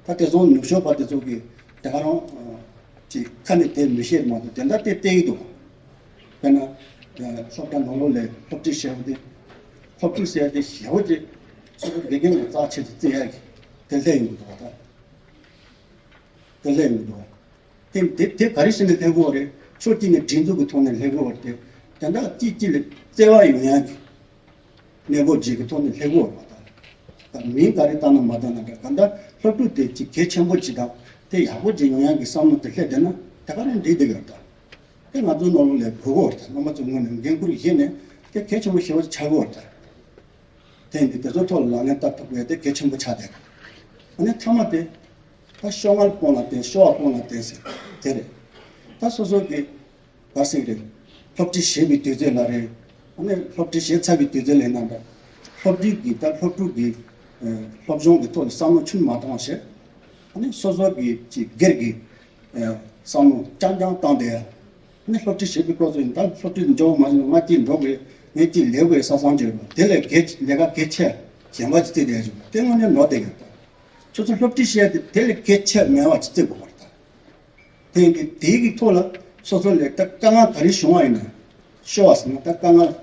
ད་དེ་ཚོ་ནུབ་ཕྱོགས་པ་དེ་ཚོ་གི་དེ་ག་རང་ཅིག་ཁ་ནས་དེ་མི་བཤད་མ་གཏོགས་དེ་འདྲ་དེ་བལྟས་ཀྱི་འདུག་དཔེར་ན་སློབ་གྲྭ་ནང་ལོགས་ལ་སློབ་ཁྲིད་བྱས་པ་དེ་སློབ་ཁྲིད་ཟེར་དེ་ཞེ་པོ་ཅིག་སོ་སོ་དགེ་རྒན་ལ་རྩ་ཆེ་ཙམ་བརྩི་ཡག་གི་དེ་སླེབས་ཡོང་གི་འདུག་ད་དེ་སླེབས་ཡོང་གི་འདུག་དེ་དེ་དེ་ག་རེ་བྱས་ནས་སླེབས་ཀྱི་ཡོད་རེད། ཕྱོགས་གཅིག་ནས་སྒྲིག་འཛུགས་ཀྱི་ཐོག་ནས་སླེབས་ཀྱི་ཡོད་རེད་དེ། དེ་འདྲ་གཅིག་གཅིག་ལ་བརྩེ་བ་ཡོང་ཡག་གི་གནས་བབ་ཅིག་གི་ཐོག་ནས་སླེབས་ཀྱི་ཡོད་རེད་པ། ད་མིང་ག་རེ་བཏགས་ན་མ་བཏགས་ན་འདྲ་གང་ལྟར་སློབ་ཕྲུག་དེ་ཅིག་གལ་ཆེན་པོ་ཅིག་དང་དེ་ཡག་པོ་ཅིག་ཡོང་ཡག་གི་བསམ་བློ་དེ་སླེབས་བསྡད་ན་དེ་ག་རང་འགྲིག་བསྡད་ཀྱི་ཡོད་རེད། ད་དེ་ང་ཚོའི་ནང་ལོགས་ལ་དགོས་ཀྱི་ཡོད་རེད། ད་སློབ་མ་ཚོའི་ངོས་ནས་འགན་འཁུར་བཞེས་ནས་དེ་གལ་ཆེན་པོ་ཞེ་པོ་ཅིག་ཆགས་ཀྱི་ཡོད་རེད། ད་དེ་འདི་དེ་ཚོའི་ཐོག་ལ་ལག་ལེན་བསྟར་ཐུབ་དགོས་དེ་གལ་ཆེན་པོ་ཆགས་བསྡད་ཀྱི་ཡོད་རེད། ཨ་ནི་མཐའ་མ་དེ་ད་ཤོག་ངར་སྤོང་ལ་བརྟེན་ཤོག་ངར་སྤོང་ལ་བརྟེན་ཟེར་དེ་རེད། ད་སོ་སོ་གི་ག་ཟེར་གི་རེད། སློབ་ཁྲིད་བྱེད་པའི་དུས་ཚོད་ལ་རེད། ཨ་ནི་སློབ་ཁྲིད་བྱེད་ཚར་བའི་དུས་ཚོད་ལ་ཡིན་ན་འདྲ། སློབ་ཁྲིད་ཀྱི་ད་སློབ་ཕྲུག་གི་ཨ་སློབ་སྦྱོང་གི་ཐོག་ལ་བསམ་བློ་ཆུང་མ་བཏང་བྱས། ཨ་ནི་སོ་སོ་གི་ཅིག་སྒེར་གྱི་ཨ་བསམ་བློ་རྐྱང་རྐྱང་བཏང་བསྡད་ཡ། ཨ་ནི་སློབ་ཁྲིད་བྱེད་པའི་སྐབས་སུ་ཡིན་ད་སློབ་ཁྲིད་འཇོག་མ་ཡིན་ང་གཅིག་འགྲོ་དགོས་ངས་གཅིག་ལས་དགོས་བསམ་བསམ་བྱས་རོགས་དེ་ལས་གལ་ལས་ཀ་གལ་ཆེ་གཞན་པ་ཅིག་བརྩིས་བསྡད་ཡ་ཅིག་དེ་དངོས་གནས་ནོར་བསྡད་ཡོད་ད། ཁྱོད་ཚོ་སློབ་ཁྲིད་བྱས་ཏེ་དེ་ལས་གལ་ཆེ་མེད་པ་ཅིག་བརྩི་དགོས་པ་རེད་ད། དེ་ཡིན་དུས་དེའི་གི་ཐོག་ལ་སོ་སོ་ལ་ད་དཀའ་ངལ་ག་རེ་བྱུང་བ་ཡིན་ན་ཤོར་བ་ཟེར་ན་ད་དཀའ་ངལ་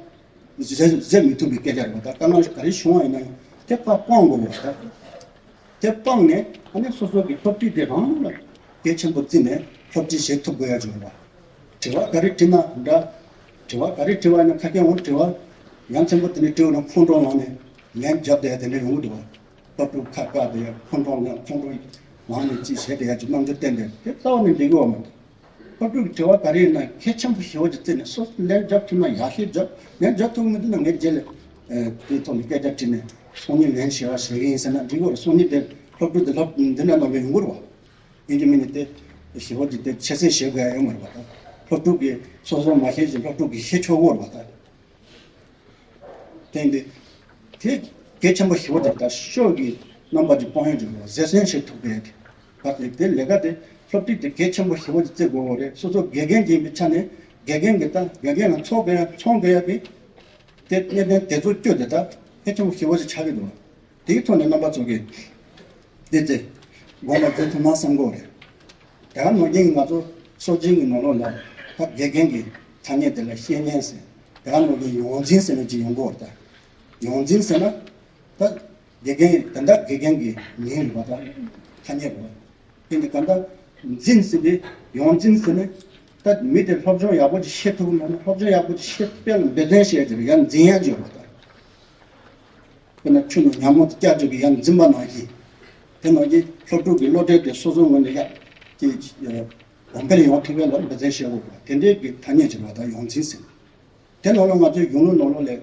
བཟོད་བཟོད་མི་ཐུབ་པའི་སྐད་ཆ་རེད་པ། ད་དཀའ་ངལ་ག་རེ་བྱུང་བ་ཡིན་ན་ཡང་དེ་ཕར་སྤང་དགོས་པ་རེད། དེ་སྤངས་ནས་ཨ་ནི་སོ་སོ་གི་སློབ་ཁྲིད་དེ་རང་ལ་གལ་ཆེན་པོ་བརྩིས་ནས་སློབ་ཁྲིད་བྱེད་ཐུབ་དགོས་ཡ་བྱུང་བ། དྲི་བ་ག་རེ་དྲིས་ན་འདྲ། དྲི་བ་ག་རེ་དྲིས་པ་ཡིན་ན་ཁ་སྐད་འོང་དྲི་བ་ཡ་མཚན་པོ་དེ་འདྲ་དྲིས་པ་ན་ཁོང་ཁྲོ་ལངས་ནས་ལན་རྒྱབ་བསྡད་ཡ་དེ་འདྲ་ཡོང་གི་འདུག་བ། སློབ་ཕྲུག་ཁ་བཀག་བསྡད་ཡ་ཁོང་ཁྲོ་ལངས་ཁོང་ཁྲོ་ལངས་ནས་ཅིག་བྱས་བསྡད་ཡ་ཅིག་རྣམ་འགྱུར་བསྟན་བསྡད་དེ་རྩ་བ་ནས་འགྲིག་གི་ཡོད་མ་རེད། སློབ་ཕྲུག་གི་དྲི་བ་ག་རེ་ཡིན་ན་གལ་ཆེན་པོ་ཞེ་པོ་ཅིག་བརྩིས་ནས་སོ་སོ་ལན་རྒྱབ་ཐུབ་ན་ཡག་ཤོས་རྒྱབ། ལན་རྒྱབ་ཐུབ་མི་འདུག་ན་ངས་རྗེས་ལ་ཨ་དེའི་ཐོག་ནས་སྐད་ཆ་དྲིས་ནས་སང་ཉིན་ལན་ཞུ་བ་ཞུ་གི་ཡིན་ཟེར་ན་འགྲིག་གི་རེད། སང་ཉིན་དེ་སློབ་ཕྲུག་དེ་སློབ་འདི་འདྲ་གནང་བའི་ཡོང་གི་རེད་བ། ཡིན་གྱི་མིན་ནི་དེ་ཞེ་པོ་ཅིག་དེ་ཁྱད་གསོད་བྱེད་དགོས་ཡ་ཡོད་མ་རེད་བ། ད་སློབ་ཕྲུག་གིས་སོ་སོ་མ་ཤེས་ཅིག་སློབ་ཕྲུག་གིས་ཤེས་ཆོག་གི་རེད་བ། ད། དེ་འདི། དེ་གལ་ཆེན་པོ་ཞེ་པོ་ཅིག་ད་ཤོག་གི་རྣམ་པ་ཅིག་སྤོང་ཡོང་གི་རེད། བཟོད་བསྲན་བྱེད་ཐུབ་པའི་ག་དེ་དེ་ལས་ཀ་དེ་སློབ་ཁྲིད་དེ་གལ་ཆེན་པོ་ཞེ་པོ་ཅིག་བརྩི་དགོས་པ་རེད། སོ་སོ་དགེ་རྒན་ཅིག་ཡིན་པའི་ཆ་ནས་དགེ་རྒན་གྱི་ད་དགེ་རྒན་ལ་ཚོང་དགོས་ཡ་ཚོང་དགོས་ཡ་གི་དེ་གནད་དོན་དེ་ཚོ་བསྐྱོད་དེ་ད་གལ་ཆེན་པོ་ཞེ་པོ་ཅིག་ཆགས་ཀྱི་འདུག་དེའི་ཐོག་ནས་རྣམ་པ་ཚོ་གིས་འདི་ཚེ་དགོངས་པ་འཛིན་ཐུབ་ན་བསམ་གྱི་རེད། དེ་ག་ནང་བཞིན་ང་ཚོ་སྲོལ་རྒྱུན་གྱི་ནང་ལོགས་ལ་ད་དགེ་རྒན་གྱི་ཐ་སྙད་དེ་ལ་བཤེས་གཉེན་ཟེར། དེ་ག་ནང་བཞིན་ཡོངས་འཛིན་ཟེར་ནས་ཅིག་ཡོང་གི་ཡོད་རེད། ད་ཡོངས་འཛིན་ཟེར་ན་ད་དགེ་རྒན་ད་ལྟ་དགེ་རྒན་གྱི་མིང་རེད་པ། ད་ཐ་སྙད་རེད་པ། དེ་ནི་གང་ལྟར་འཛིན་ཟེར་ནས་ཡོངས་འཛིན་ཟེར་ནས་ད་མི་དེ་སློབ་སྦྱོང་ཡག་པོ་ཅིག་ཤེས་ཐུབ་ཀྱི་མེད་ན་སློབ་སྦྱོང་ཡག་པོ་ཅིག་ཤེས་ཐུབ་པའི་འབད་བརྩོན་བྱས་ཏེ་ཡར་འཛིན་ཡག་ཅིག་ཡོད་པ། ད་དཔེར་ན་ཆུ་ནང་ཉ་མོ་དེ་བཀྱག་བཅུག་གི་ཡར་འཛིན་པ་ནང་བཞིན། དེ་ནང་བཞིན་སློབ་ཕྲུག་གི་བློ་གྲོས་དེ་སོ་སོའི་ངོས་ནས་ཡར་ཅིག་གོང་འཕེལ་ཡོང་ཐུབ་པའི་ལ་འབད་བརྩོན་བྱེད་དགོས་པ་དེ་འདྲའི་གི་ཐ་སྙད་ཅིག་རེད་པ། ད་ཡོངས་འཛིན་ཟེར། དེ་ནང་ལ་ང་ཚོའི་གཞུང་ལུགས་ནང་ལོགས་ལ་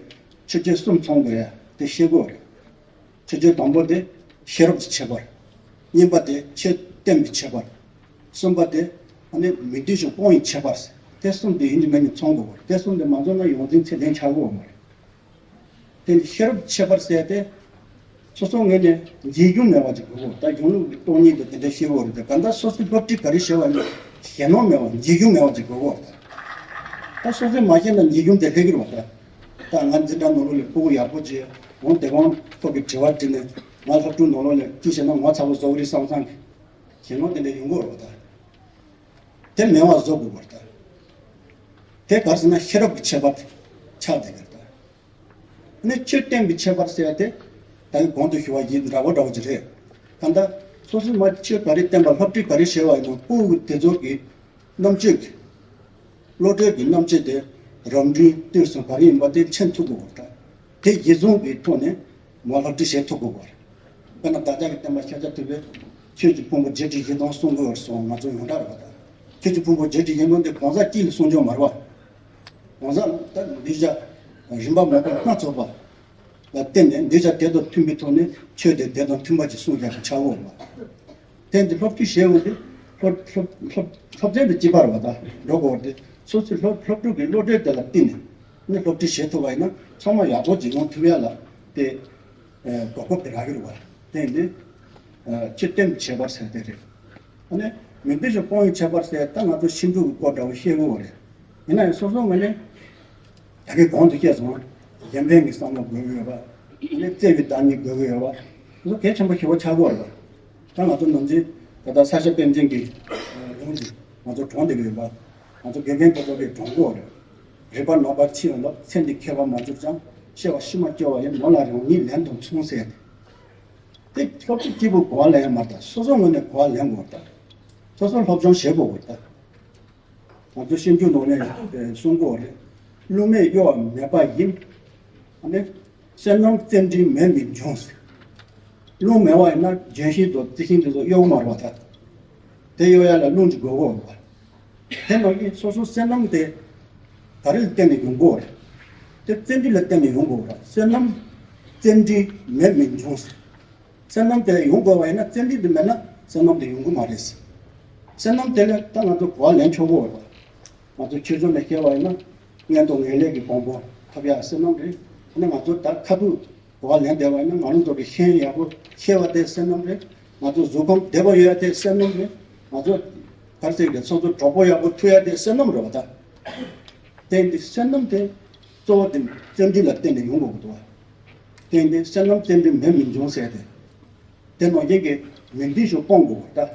ཆོས་སྤྱོད་གསུམ་ཚང་དགོས་ཡ་དེ་ཤེས་དགོས་རེད། ཆོས་སྤྱོད་དང་པོ་དེ་ཤེས་རབ་ཀྱི་ཁྱད་པར། གཉིས་པ་དེ་ཆོས་བསྟན་པའི་ཁྱད་པར། གསུམ་པ་དེ་ཨ་ནི་མི་འདོད་ཕྱོགས་སྤོང་བའི་ཁྱད་པར། དེ་གསུམ་དེ་ཡིན་གཅིག་མིན་གཅིག་ཚང་དགོས་པ་རེད། དེ་གསུམ་དེ་མ་ཚང་ན་ཡོངས་འཛིན་ཚད་ལྡན་ཆགས་ཀྱི་ཡོད་མ་རེད། དེ་ནི་ཤེས་རབ་ཀྱི་ཁྱད་པར་ཟེར་ཏེ། སོ་སོ་ངོས་ནས་འཇིགས་སྐྱོང་མེད་པ་ཅིག་དགོས་གོ། ད་གཞུང་ལུགས་ཀྱི་སྟོང་ཉིད་དུ་དེ་འདྲ་ཤེས་དགོས་རེད་དེ། གང་ལྟར་སོ་སོའི་སློབ་ཁྲིད་ག་རེ་བྱེད་པ་ཡིན་ན་ཞེད་སྣང་མེད་པ་འཇིགས་སྐྱོང་མེད་པ་ཅིག་དགོས་གོ། ད་སོ་སོས་མ་ཤེས་ན་འཇིགས་སྐྱོང་དེ་སླེབས་ཀྱི་རེད་པ། ད་ད་ང་འཛིན་གྲྭ་ནང་ལོགས་ལ་ཕྲུ་གུ་ཡག་པོ་ཅིག་འོང་དེ་གོང་ཁོ་གི་དྲི་བ་དྲིས་ནས་ང་སློབ་ཕྲུག་ནང་ལོགས་ལ་ཅི་བྱས་ན་ངོ་ཚ་པོ་བཟོ་གི་རེད་བསམ་བསམ་གི་ཞེད་སྣང་དེ་འདྲ་ཡོང་གི་རེད་པ། ད་དེ་མེད་པ་བཟོ་དགོས་པ་རེད། ད་དེ་ག་རེ་ཟེར་ན་ཤེས་རབ་ཀྱི་ཁྱད་པར་ཆགས་བསྡད་ཀྱི་རེད་ད། ནི་ཆོས་བསྟན་པའི་ཁྱད་པར་ཟེར་ཡ་དེ་ད་གིན་གོང་དུ་ཞུ་བ་ཡིན་འདྲ་བོ་འདྲ་བོ་ཅིག་རེད། གང་ལྟར་སོ་སོས་མ་ཆོས་ག་རེ་བསྟན་པ་སློབ་ཁྲིད་ག་རེ་བྱས་པ་ཡིན་ན་ཕྲུ་གུ་དེ་ཚོ་གི་རྣམ་དཔྱོད་ཀྱི་བློ་གྲོས་ཀྱི་རྣམ་དཔྱོད་དེ་རབ་འབྲིང་བསྟན་སྲུང་ག་རེ་ཡིན་པ་དེ་མཁྱེན་ཐུབ་དགོས་པ་རེད། དེ་གཞི་བཟུང་གི་ཐོག་ནས་མ་སློབ་ཁྲིད་བྱེད་ཐུབ་དགོས་པ་རེད། དཔེར་ན་བདག་ཅག་གི་བསྟན་པ་ཤཱཀྱ་ཐུབ་པས་ཆོས་ཀྱི་ཕུང་པོ་བརྒྱད་ཁྲི་བཞི་སྟོང་གསུང་དགོས་པར་གསུངས། ང་ཚོ་ཡོངས་གྲགས་རེད་པ། ད་ཆོས་ཀྱི་ཕུང་པོ་བརྒྱད་ཁྲི་བཞི་སྟོང་དེ་གང་ཟག་གཅིག་ལ་གསུང་རྒྱུ་མ་རེད་པ། གང་ཟག་ད་གདུལ་བྱ་རིམ་པ་མང་པོ་སྣ་ཚོགས་པ་ལ་བརྟེན་ནས་གདུལ་བྱ་དེ་དང་མཐུན་པའི་ཐོག་ནས་ཆོས་དེ་དེ་དང་མཐུན་པ་ཅིག་གསུང་རྒྱུ་ཆགས་འོང་བ། དེ་འདི་སློབ་ཁྲིད་བྱེད་འོང་དུས་སློབ་སློབ་སློབ་སློབ་ཚན་དེ་གཅིག་པ་རེད་པ། ད་འགྲོ་དགོས་པ་དེ་སོ་སོའི་སློབ་སློབ་ཕྲུག་གི་བློ་གྲོས་དེ་ལ་བརྟེན་ནས་ནི་སློབ་ཁྲིད་བྱེད་ཐུབ་པ་ཡིན་ན་ཚང་མ་ཡག་པོ་ཅིག་ཡོང་ཐུབ་ཡ་ལ་དེ་ཨེ་གོ་སྐབས་དེ་རག་གི་རེད་པ། དེ་འདི་ཨེ་ཆོས་བསྟན་པའི་ཁྱད་པར་ཟེར་དེ་རེད། ཨ་ནི་མི་འདོད་ཕྱོགས་སྤོང་བའི་ཁྱད་པར་ཟེར་ད་ང་ཚོ་ཤིན་ཏུ་གི་སྐོར་འདྲ་བོ་བཤད་དགོས་པ་རེད། ཡིན་ན་ཡང་སོ་སོ་ངོས་ནས་ད་གིན་གོང་དུ་བཤད་སོང་། གཞན་ཕན་གྱི་བསམ་བློ་དགོས་ཀྱི་ཡོད་པ། ཨ་ནི་བརྩེ་བའི་བདག་ཉིད་དགོས་ཀྱི་ཡོད་པ། དེ་ཚོ་གལ་ཆེན་པོ་ཞེ་པོ་ཆགས་ཀྱི་ཡོད་རེད་པ། ད་ང་ཚོ་ནམ་རྒྱུན་ད་ལྟ་ས་སྐྱ་པཎ་ཆེན་གྱི་ལུང་གིས་ང་ཚོ་གྲོངས་བསྡད་ཀྱི་ཡོད་པ། ང་ཚོ་དགེ་རྒན་དེ་ཚོ་གིས་གྲོངས་ཀྱི་ཡོད་རེད། རིག་པ་ནོར་བ་ཕྱིར་ཡོང་སྟབས། ཚེ་འདི་ཁྱད་པར་མ་གྱུར་ཀྱང་། སྐྱེ་བ་ཕྱི་མ་སྐྱོ་བ་ཡིན། ནོར་ལ་རང་ཉིད་ལན་དུ་མཚུངས་ཟེར། དེ་སློབ་ཁྲིད་གཅིག་པུས་གོ་བ་ལེན་ཡ་མ་རེད། ད་སོ་སོ་ངོས་ནས་གོ་བ་ལེན་དགོས་རེད། ད་སོ་སོ་སློབ་སྦྱོང་བྱེད་དགོས་རེད། ད་ང་ཚོ་སྤྱོད་འཇུག་ནང་ནས་གསུང་གི་ཡོད་རེད། རླུང་མེད་གཡོ་བ་མེད་པ་ཡིན། ཨ་ནི་བསོད་ནམས་བརྩོན་འགྲུས་མེད་མི་འབྱུང་ཟེར། རླུང་མེད་པ་ཡིན་ན་ལྗོན་ཤིང་དང་རྩི་ཤིང་དེ་ཚོ་གཡོ་གི་མ་རེད་པ། ད་དེ་གཡོ་ཡ་ལ་རླུང་ཅིག་དགོས་ཀྱི་ཡོད་རེད་པ། དེ་ནང་བཞིན་སོ་སོའི་བསོད་ནམས་དེ་ག་རེ་ལ་བརྟེན་ནས་ཡོང་གི་ཡོད་རེད། དེ་བརྩོན་འགྲུས་ལ་བརྟེན་ནས་ཡོང་གི་ཡོད་རེད། བསོད་ནམས་བརྩོན་འགྲུས་མེད་མི་འབྱུང་ཟེར། བསོད་ནམས་དེ་ཡོང་དགོས་པ་ཡིན་ན་བརྩོན་འགྲུས་དེ་མེད་ན་བསོད་ནམས་དེ་ཡོང་གི་མ་རེད་ཟེར། བསོད་ནམས་དེ་ལ་ད་ང་ཚོ་གོ་བ་ལེན་ཆོག་གི་ཡོད་རེད་པ། ང་ཚོ་ཆོས་ཕྱོགས་ནས་བཤད་པ་ཡིན་ན་མངོན་མཐོ་ངེས་ལེགས་ཀྱི་གོ་འཕང་ཐོབ་ཡ་བསོད་ནམས་རེད། ཨ་ནི་ང་ཚོ་ད་ཁ་ཐུག་གོ་བ་ལེན་བསྡད་པ་ཡིན་ན་ང་རང་ཚོ་གི་ཤེས་ཡག་པོ་ཤེས་པ་དེ་བསོད་ནམས་རེད། ང་ཚོ་གཟུགས་ཁམས་བདེ་པོ་ཡོད་ཡ་དེ་བསོད་ནམས་རེད། ང་ཚོ་ག་རེ་ཟེར་གི་སོ་སོ་གྲོགས་པོ་ཡག་པོ་ཐུག་ཡ་དེ་བསོད་ནམས་རེད་པ། ད་དེ་འདི་བསོད་ནམས་དེ་གཙོ་བོ་དེ་བརྩོན་འགྲུས་ལ་བརྟེན་ནས་ཡོང་དགོས་ཀྱི་འདུག་པ། དེ་འདི་བསོད་ནམས་བརྩོན་འགྲུས་མེད་མི་འབྱུང་ཟེར་ཏེ། དེ་ནང་བཞིན་གྱི་མི་འདོད་ཕྱོགས་སྤོང་དགོས་པ། ད་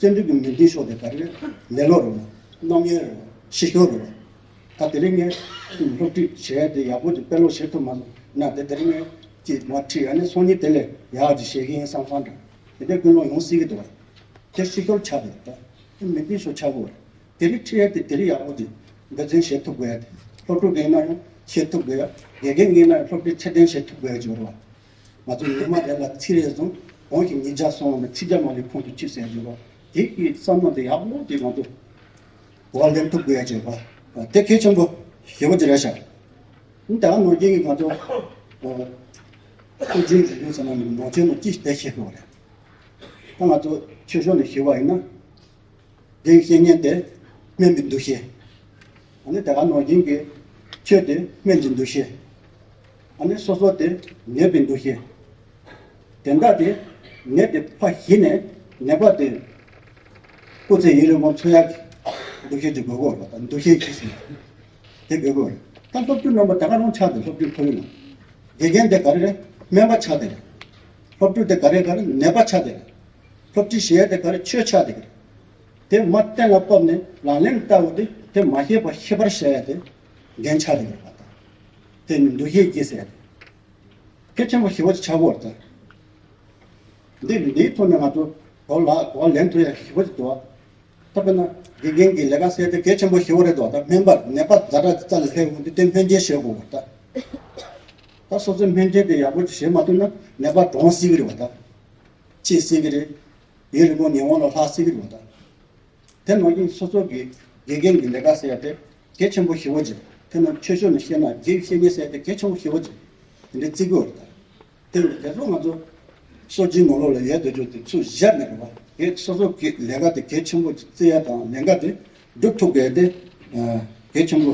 བརྩོན་འགྲུས་ཀྱི་མི་འདོད་ཕྱོགས་དེ་ག་རེ་རེད། ལེ་ལོ་རེད་པ། རྣམ་གཡེང་རེད་པ། ཕྱི་ཤོར་རེད་པ། ད་དེ་རིང་ངས་སློབ་ཁྲིད་བྱས་ཏེ་ཡག་པོ་ཅིག་དཔེ་ཀློག་བྱེད་ཐུབ་མ་སོང་ན། དེ་དེ་རིང་ངས་ཅིག་མར་ཁྲིད། ཨ་ནི་སང་ཉིན་དེ་ལས་ཡག་ཅིག་བྱེད་ཀྱི་ཡིན་བསམ་བསམ་འདྲ། དེ་འདྲའི་ཀུན་སློང་ཡོང་སྲིད་ཀྱི་འདུག་དེ་ཤི་ཤོར་ཆགས་འདུག་ད་དེ་མི་དེ་ཤོར་ཆགས་དགོས། དེ་རིང་ཁྲིད་ཡས་དེ་དེ་རིང་ཡག་པོ་ཅིག་འབད་བརྩོན་བྱེད་ཐུབ་དགོས་ཡ། དེ་སློབ་ཕྲུག་གི་ཡིན་ན་ཡང་བྱེད་ཐུབ་དགོས་ཡ། དགེ་རྒན་གྱི་ཡིན་ན་ཡང་སློབ་ཁྲིད་ཚད་ལྡན་བྱེད་ཐུབ་དགོས་ཡ་ཅིག་ཡོད་རེད་བ། ང་ཚོ་ཉི་མ་རེ་ལ་ཚིག་རེ་བཟུང་། གོང་གི་ཉིས་བརྒྱ་སོང་བ་ནས་ཚིག་བརྒྱ་མ་ལུས་ཁོང་དུ་ཆུད་ཟེར་ཡོད་པ། དེ་གི་བསམ་བློ་དེ་ཡག་པོ་དེ་ང་ཚོ་གོ་བ་ལེན་ཐུབ་དགོས་ཡ་ཅིག་ཡོད་པ། དེ་གལ་ཆེན་པོ་ཞེ་པོ་ཅིག་རེད་ཤག་ཨ་ནི་ད་ག་ནང་བཞིན་གྱི་ང་ཚོ་ཨ་སློབ་སྦྱོང་རིག་གཞུང་ཟེར་ན་ནང་ཆོས་ནང་ཅི་ཞིག་བསྡད་ཤེས་དགོས་རེད། ད་ང་ཚོ་ཆོས་ཕྱོགས་ནས་ཞུས་པ་ཡིན་ན། དགེ་བའི་བཤེས་གཉེན་དེ་སྨན་པའི་འདུ་ཤེས། ཨ་ནི་དེ་ག་ནང་བཞིན་གྱི་ཆོས་དེ་སྨན་གྱི་འདུ་ཤེས། ཨ་ནི་སོ་སོ་དེ་ནད་པའི་འདུ་ཤེས། དེ་འདྲ་དེ་ནད་དེ་ཕར་ཞི་ནས་ནད་པ་དེ་སྐུ་ཚེ་ཡུན་རིང་པོ་འཚོ་ཡག་གི་འདུ་ཤེས་ཅིག་དགོས་ཀྱི་ཡོད་རེད་པ། འདུ་ཤེས་ཅིག་ཟེར་དེ་དགོས་ཀྱི་ཡོད་རེད། ད་སློབ་ཕྲུག་རྣམ་པ་དེ་ག་རང་ཆགས་བསྡད། སློབ་ཕྲུག་ཁོར་ཡུག་ལ་དགེ་རྒན་དེ་ག་རེ་རེད། སྨན་པ་ཆགས་བསྡད་རེད། སློབ་ཕྲུག་དེ་ག་རེ་ག་རེ་ནད་པ་ཆགས་བསྡད་རེད། སློབ་ཁྲིད་བྱེད་ཡ་དེ་ག་རེ་ཆོས་ཆགས་བསྡད་རེད། དེ་མ་གཏན་ལ་ཕབ་ནས་ལག་ལེན་བསྟར་བ་དེ་དེ་མ་ཤེས་པ་ཤེས་པར་བྱ་ཡ་དེ་འགན་ཆགས་བསྡད་རེད་པ། དེ་ནི་འདུ་ཤེས་སྐྱེས་ཟེར་ཡ་དེ་གལ་ཆེན་པོ་ཞེ་པོ་ཅིག་ཆགས་ཀྱི་ཡོད་རེད་ད། འདི་འདིའི་ཐོག་ནས་ང་ཚོ་གོ་ལ་གོ་བ་ལེན་ཐུབ་ཡ་ཞེ་པོ་ཅིག་འདུག་བ། ད་དཔེར་ན་དགེ་རྒན་གྱི་ལས་ཀ་ཟེར་དེ་གལ་ཆེན་པོ་ཞེ་པོ་རེད་འདུག་ད་སྨན་པར་ནད་པ་ཛ་དྲག་རྩ་ལ་སླེབས་ཡོང་དུས་དེ་སྨན་བཅོས་བྱེད་དགོས་པ་ད། ད་སོ་སོའི་སྨན་བཅོས་དེ་ཡག་པོ་ཅིག་བྱེད་མ་ཐུབ་ན་ནད་པ་གྲོངས་སྲིད་ཀྱི་རེད་བ། ད་འཆི་སྲིད་ཀྱི་རེད། ཡུན་རིང་པོ་ཉེ་བར་ལ་ལྷག་སྲིད་ཀྱི་རེད་བ་ད། དེ་ནང་བཞིན་སོ་སོ་གི་དགེ་རྒན་གྱི་ལས་ཀ་ཟེར་ཡ་དེ་གལ་ཆེན་པོ་ཞེ་པོ་ཅིག་དེ་ནང་ཆོས་ཕྱོགས་ནས་བཤད་ན་དགེ་བའི་བཤེས་གཉེན་ཟེར་ཡ་དེ་གལ་ཆེན་པོ་ཞེ་པོ་ཅིག་དེ་འདྲའི་བརྩི་གི་ཡོད་རེད་ད། དེ་རུ་དེ་ཚོ་ང་ཚོ་སྲོལ་རྒྱུན་ནང་ལོགས་ལ་ཡོད་དེ་ཚོ་དེ་ཚུར་བཞག་ནས་རེད་བ། དེ་སོ་སོ་གི་ལས་ཀ་དེ་གལ་ཆེན་པོ་ཅིག་བརྩི་ཡ་དང་ལས་ཀ་དེ་སྒྲུབ་ཐུབ་དགོས་ཡ་དེ་གལ་ཆེན་པོ་